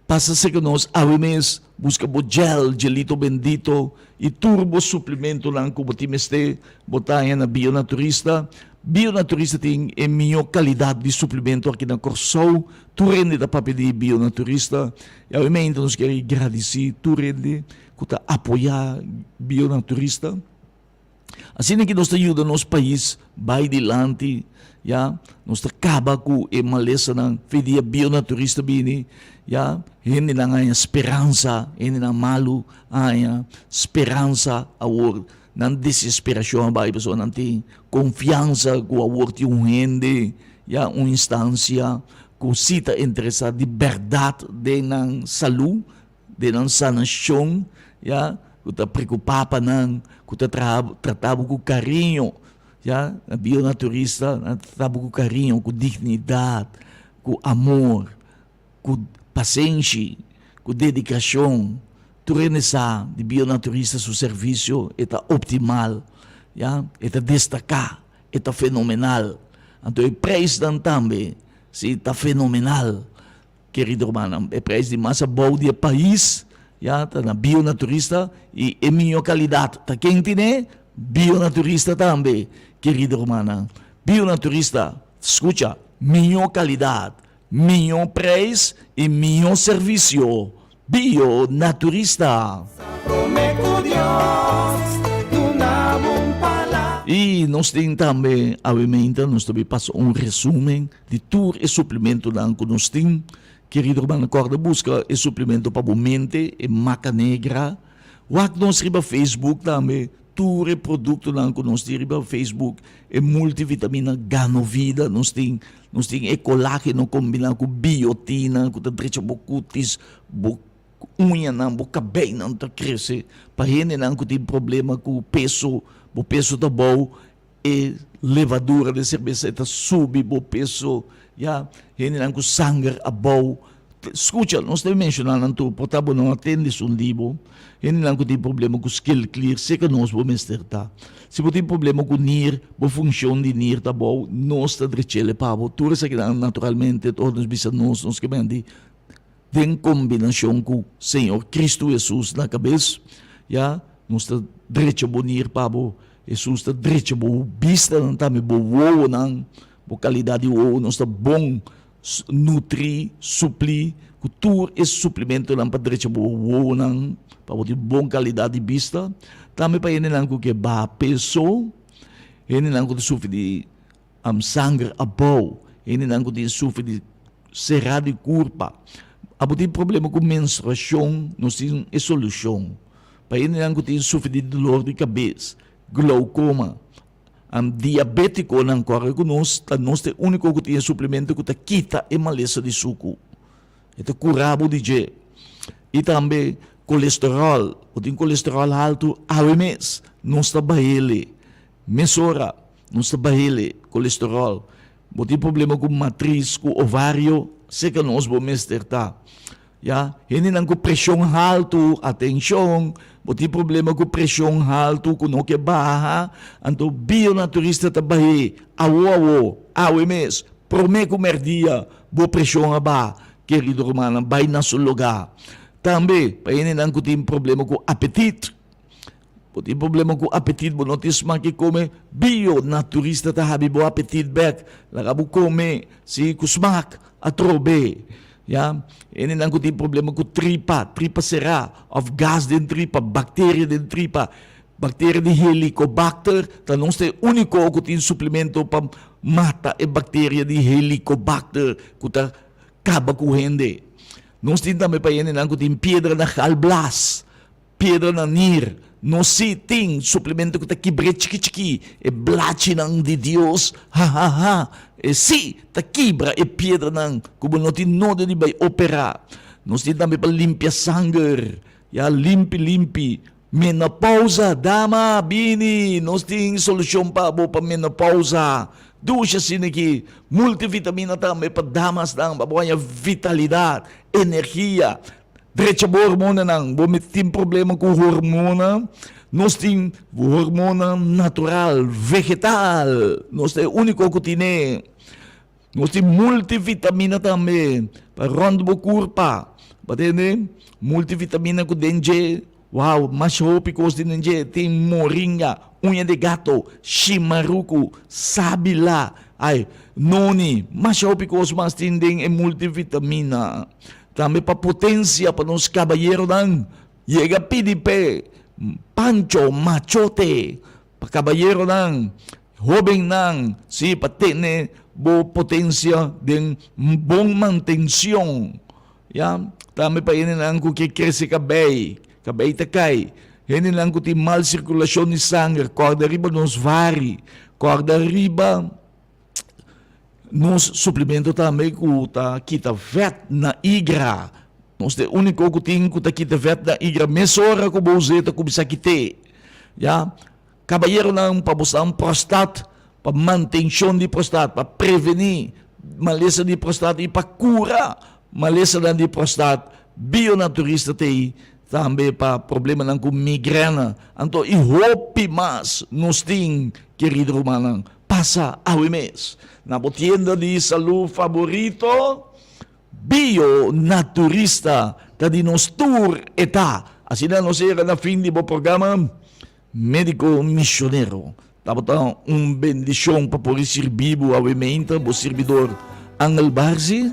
Pasa serka nos awe mes, buska bo gel, gelito bendito i tur bo suplimentonan ku bo tin mester, bo ta haña na Bionaturista. Bionaturista tin e mihó kalidat di suplimento aki na Kòrsou. Tur hende ta papia di Bionaturista i awe meinta nos kier gradisí tur hende ku ta apoyá Bionaturista. Asina ki nos ta yuda nos pais bai dilanti, ya, nos ta kaba ku e malesanan. Fe dia bionaturista bini, ya, hendenan haña speransa, hendenan malu haña speransa awor. Nan desesperashon a bai pasobra nan tin konfiansa ku awor tin un hende, ya, un instansia ku si ta interesá di bèrdat den nan salú. Den nan sanashon, ya, ku ta preokupá pa nan, ku ta traha, trata bo ku kariño, ya, na bionaturista nan ta trata bo ku kariño, ku dignidat, ku amor, ku pasenshi, ku dedikashon. Tur hende sa di bionaturista su servisio e ta optimal, ya, e ta destaká, e ta fenomenal. Anto e preisnan tambe si ta fenomenal. Kerido rumannan, e prijs di mas abou di e pais ya ta na Bionaturista i e mihó kalidat ta ken tine? Bionaturista tambe, kerido rumannan. Bionaturista, skucha, mihó kalidat, mihó prijs i mihó servisio. Bionaturista! I nos tin tambe awe meinta nos ta bin pasa un resumen Di tur e suplimentonan ku nos tin, kerido rumannan, kòrda buska e suplimento pa bo mente, e maca negra. Wak nos riba Facebook tambe, tur e produktonan ku nos tin riba Facebook, e multivitamina Ganovida nos tin, nos tin e kolágeno kombiná ku biotina ku ta drecha bo kutis, bo uñanan, bo kabeinan ta krese. Pa hendenan ku tin problema ku peso, bo peso ta bou, E levadura den serbesa e ta subi bo peso, ya, hendenan ku sanger abou. Skucha, nos ta menshoná nan tur, por ta bo no a tende esun di bo. Hendenan ku tin problema ku skilklier, seka nos bo mester ta. Si bo tin problema ku nir, bo funshon di nir ta abou, nos ta drech'el pa bo. Tur esakinan naturalmente ora nos bisa nos, nos ke menti den kombinashon ku Señor Kristu Hesus na kabes, ya, nos ta drecha bo nir pa bo. Hesus ta drecha bo bistanan tambe, bo wowonan, bo kalidat di wowo nos ta bon nutrí, suplí ku tur e suplimentonan pa drecha bo wowonan, pa bo tin bon kalidat di bista. Tambe pa hendenan ku ke baha peso, hendenan ku ta sufri di sanger abou, hendenan ku tin sufri di será di kurpa. Abo tin problema ku menstruashon, nos tin e solushon. Pa hendenan ku tin sufri di dolor di kabes, glaukoma, diabetikonan kòrda ku nos ta nos ta e úniko ku tin e suplemento ku ta kita e malesa di suku. E ta kura bo di dje. I tambe. Kolesteròl, bo tin kolesteròl haltu awe mes, nos ta bah'ele mesora, nos ta bah'ele kolesteròl. Bo tin problema ku matris, ku ovario, seka nos bo mester ta. Ya, hendenan ku preshon haltu, atenshon, bo tin problema ku preshon haltu ku no ke baha, anto Bionaturista ta bah'é awo awo, awe mes, promé ku mèrdia bo preshon a baha, kerido rumannan, bai na su lugá. Tambe pa hendenan ku tin problema ku apetit. Bo tin problema ku apetit, bo no tin smak di kome, Bionaturista ta habi bo apetit bek, laga bo kome si ku smak atrobe. Ya, hendenan ku tin problema ku tripa, tripa será òf gas den tripa, bakteria den tripa, bakteria di helicobacter, ta nos ta e úniko ku tin suplemento pa mata e bakteria di helicobacter ku ta kaba ku hende. Nos tin tambe pa hendenan ku tin piedra na galblas. Piedra na nir, no si tin suplemento ku ta kibr'é chiki chiki, e blachinan di Dios, ha ha ha, e si ta kibra e piedranan ku bo no tin nodo di bai operá. Nos tin tambe pa limpia sanger, ya, limpi limpi. Menopousa, dama, bini, nos tin solushon pa bo pa menopousa. Dushi asina aki, multivitamina tambe pa damasnan, pa bo haña vitalidat, energia. Drecha bo hormonanan. Bo tin problema ku hormona? Nos tin hormona natural, vegetal. Nos ta e úniko ku tine. Nos tin multivitamina tambe pa rònt bo kurpa. Bo ta tende? Multivitamina ku den dje, wow, masha hopi kos tin den dje. Tin moringa, uña di gato, shimaruku, sábila, ai, noni, masha hopi kos mas tin den e multivitamina. Tambe pa potencia pa nos caballeronan yega pidi p'e Pancho Machote pa caballeronan, hobennan, si pa tene bo potencia den bon mantencion, ya. Tambe pa hendenan cu ke crece cabey, cabey ta cay, hendenan cu tin mal circulacion di sanger, corda riba nos vari, corda riba. Nos suplemento tambe ku ta kita vèt na igra. Nos ta e úniko ku tin ku ta kita vèt na igra mesora ku bo us'é ta kuminsá kit'é. Ya. Kabayeronan pa bo san prostat, pa mantenshon di prostat, pa prevení malesa di prostat i pa kura malesanan di prostat, Bionaturista t'ei tambe pa problemanan ku migrèna. Anto i hopi mas nos tin, kerido rumannan. Pasa awe mes na bo tienda di salú faborito. Bio Naturista ta di nos tur e ta. Asina nos yega na fin di bo programa Médico Misionero. Tabata un bendishon pa por sirbi bo awe meinta, bo sirbidor Angel Barzi,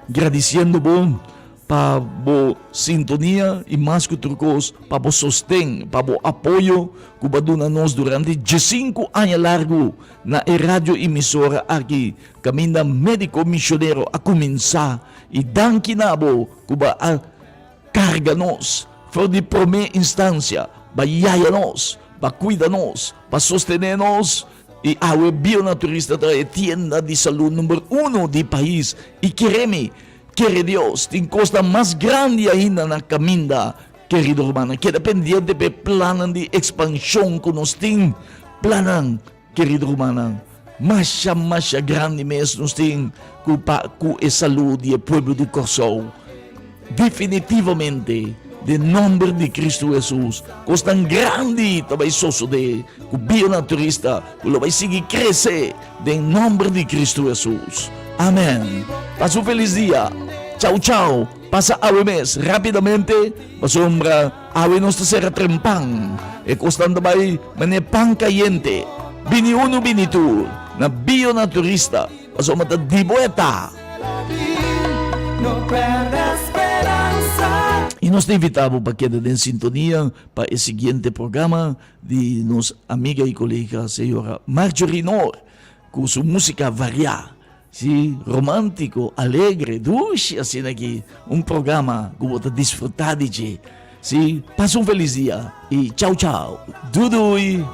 gradisiendo bo pa bo sintonia i mas ku tur kos pa bo sosten, pa bo apoyo ku bo a duna nos durante diesinku aña largu na e radio emisora aki kaminda Médiko Misionero a kuminsá i danki na bo ku bo a karga nos for di promé instansia, bo a yaya nos, bo a kuida nos, bo a sostené nos i awe Bionaturista ta e tienda di salú number uno di pais i kere mi Kere Dios, tin kosnan mas grandi ainda na kaminda. Kerido rumannan, keda pendiente pa e plannan di ekspanshon ku nos tin. Plannan, kerido rumannan, masha masha grandi mes nos tin ku pa ku e salú di e pueblo di Kòrsou. Definitivamente, den nòmber di Kristu Hesus, kosnan grandi ta bai sosodé ku Bionaturista ku lo bai sigui krese. Den nomber di Cristo Jesus. Amen. Pasa un feliz dia. Chau chau. Pasa awe mes rapidamente pasobra awe nos ta sera trempan. E kosnan ta bai mane pan kayente. Bini unu bini tur na Bionaturista pasobra ta di bo e ta. I nos ta invita bo pa keda den sintonia pa e siguiente programa. Di nos amiga y colega señora Marjorie Noor cu su musica varia, si, romantico, alegre, dushi asina aki, un programa cu bo ta disfruta di dje. Si, pasa un feliz dia y chao chao. Doei doei.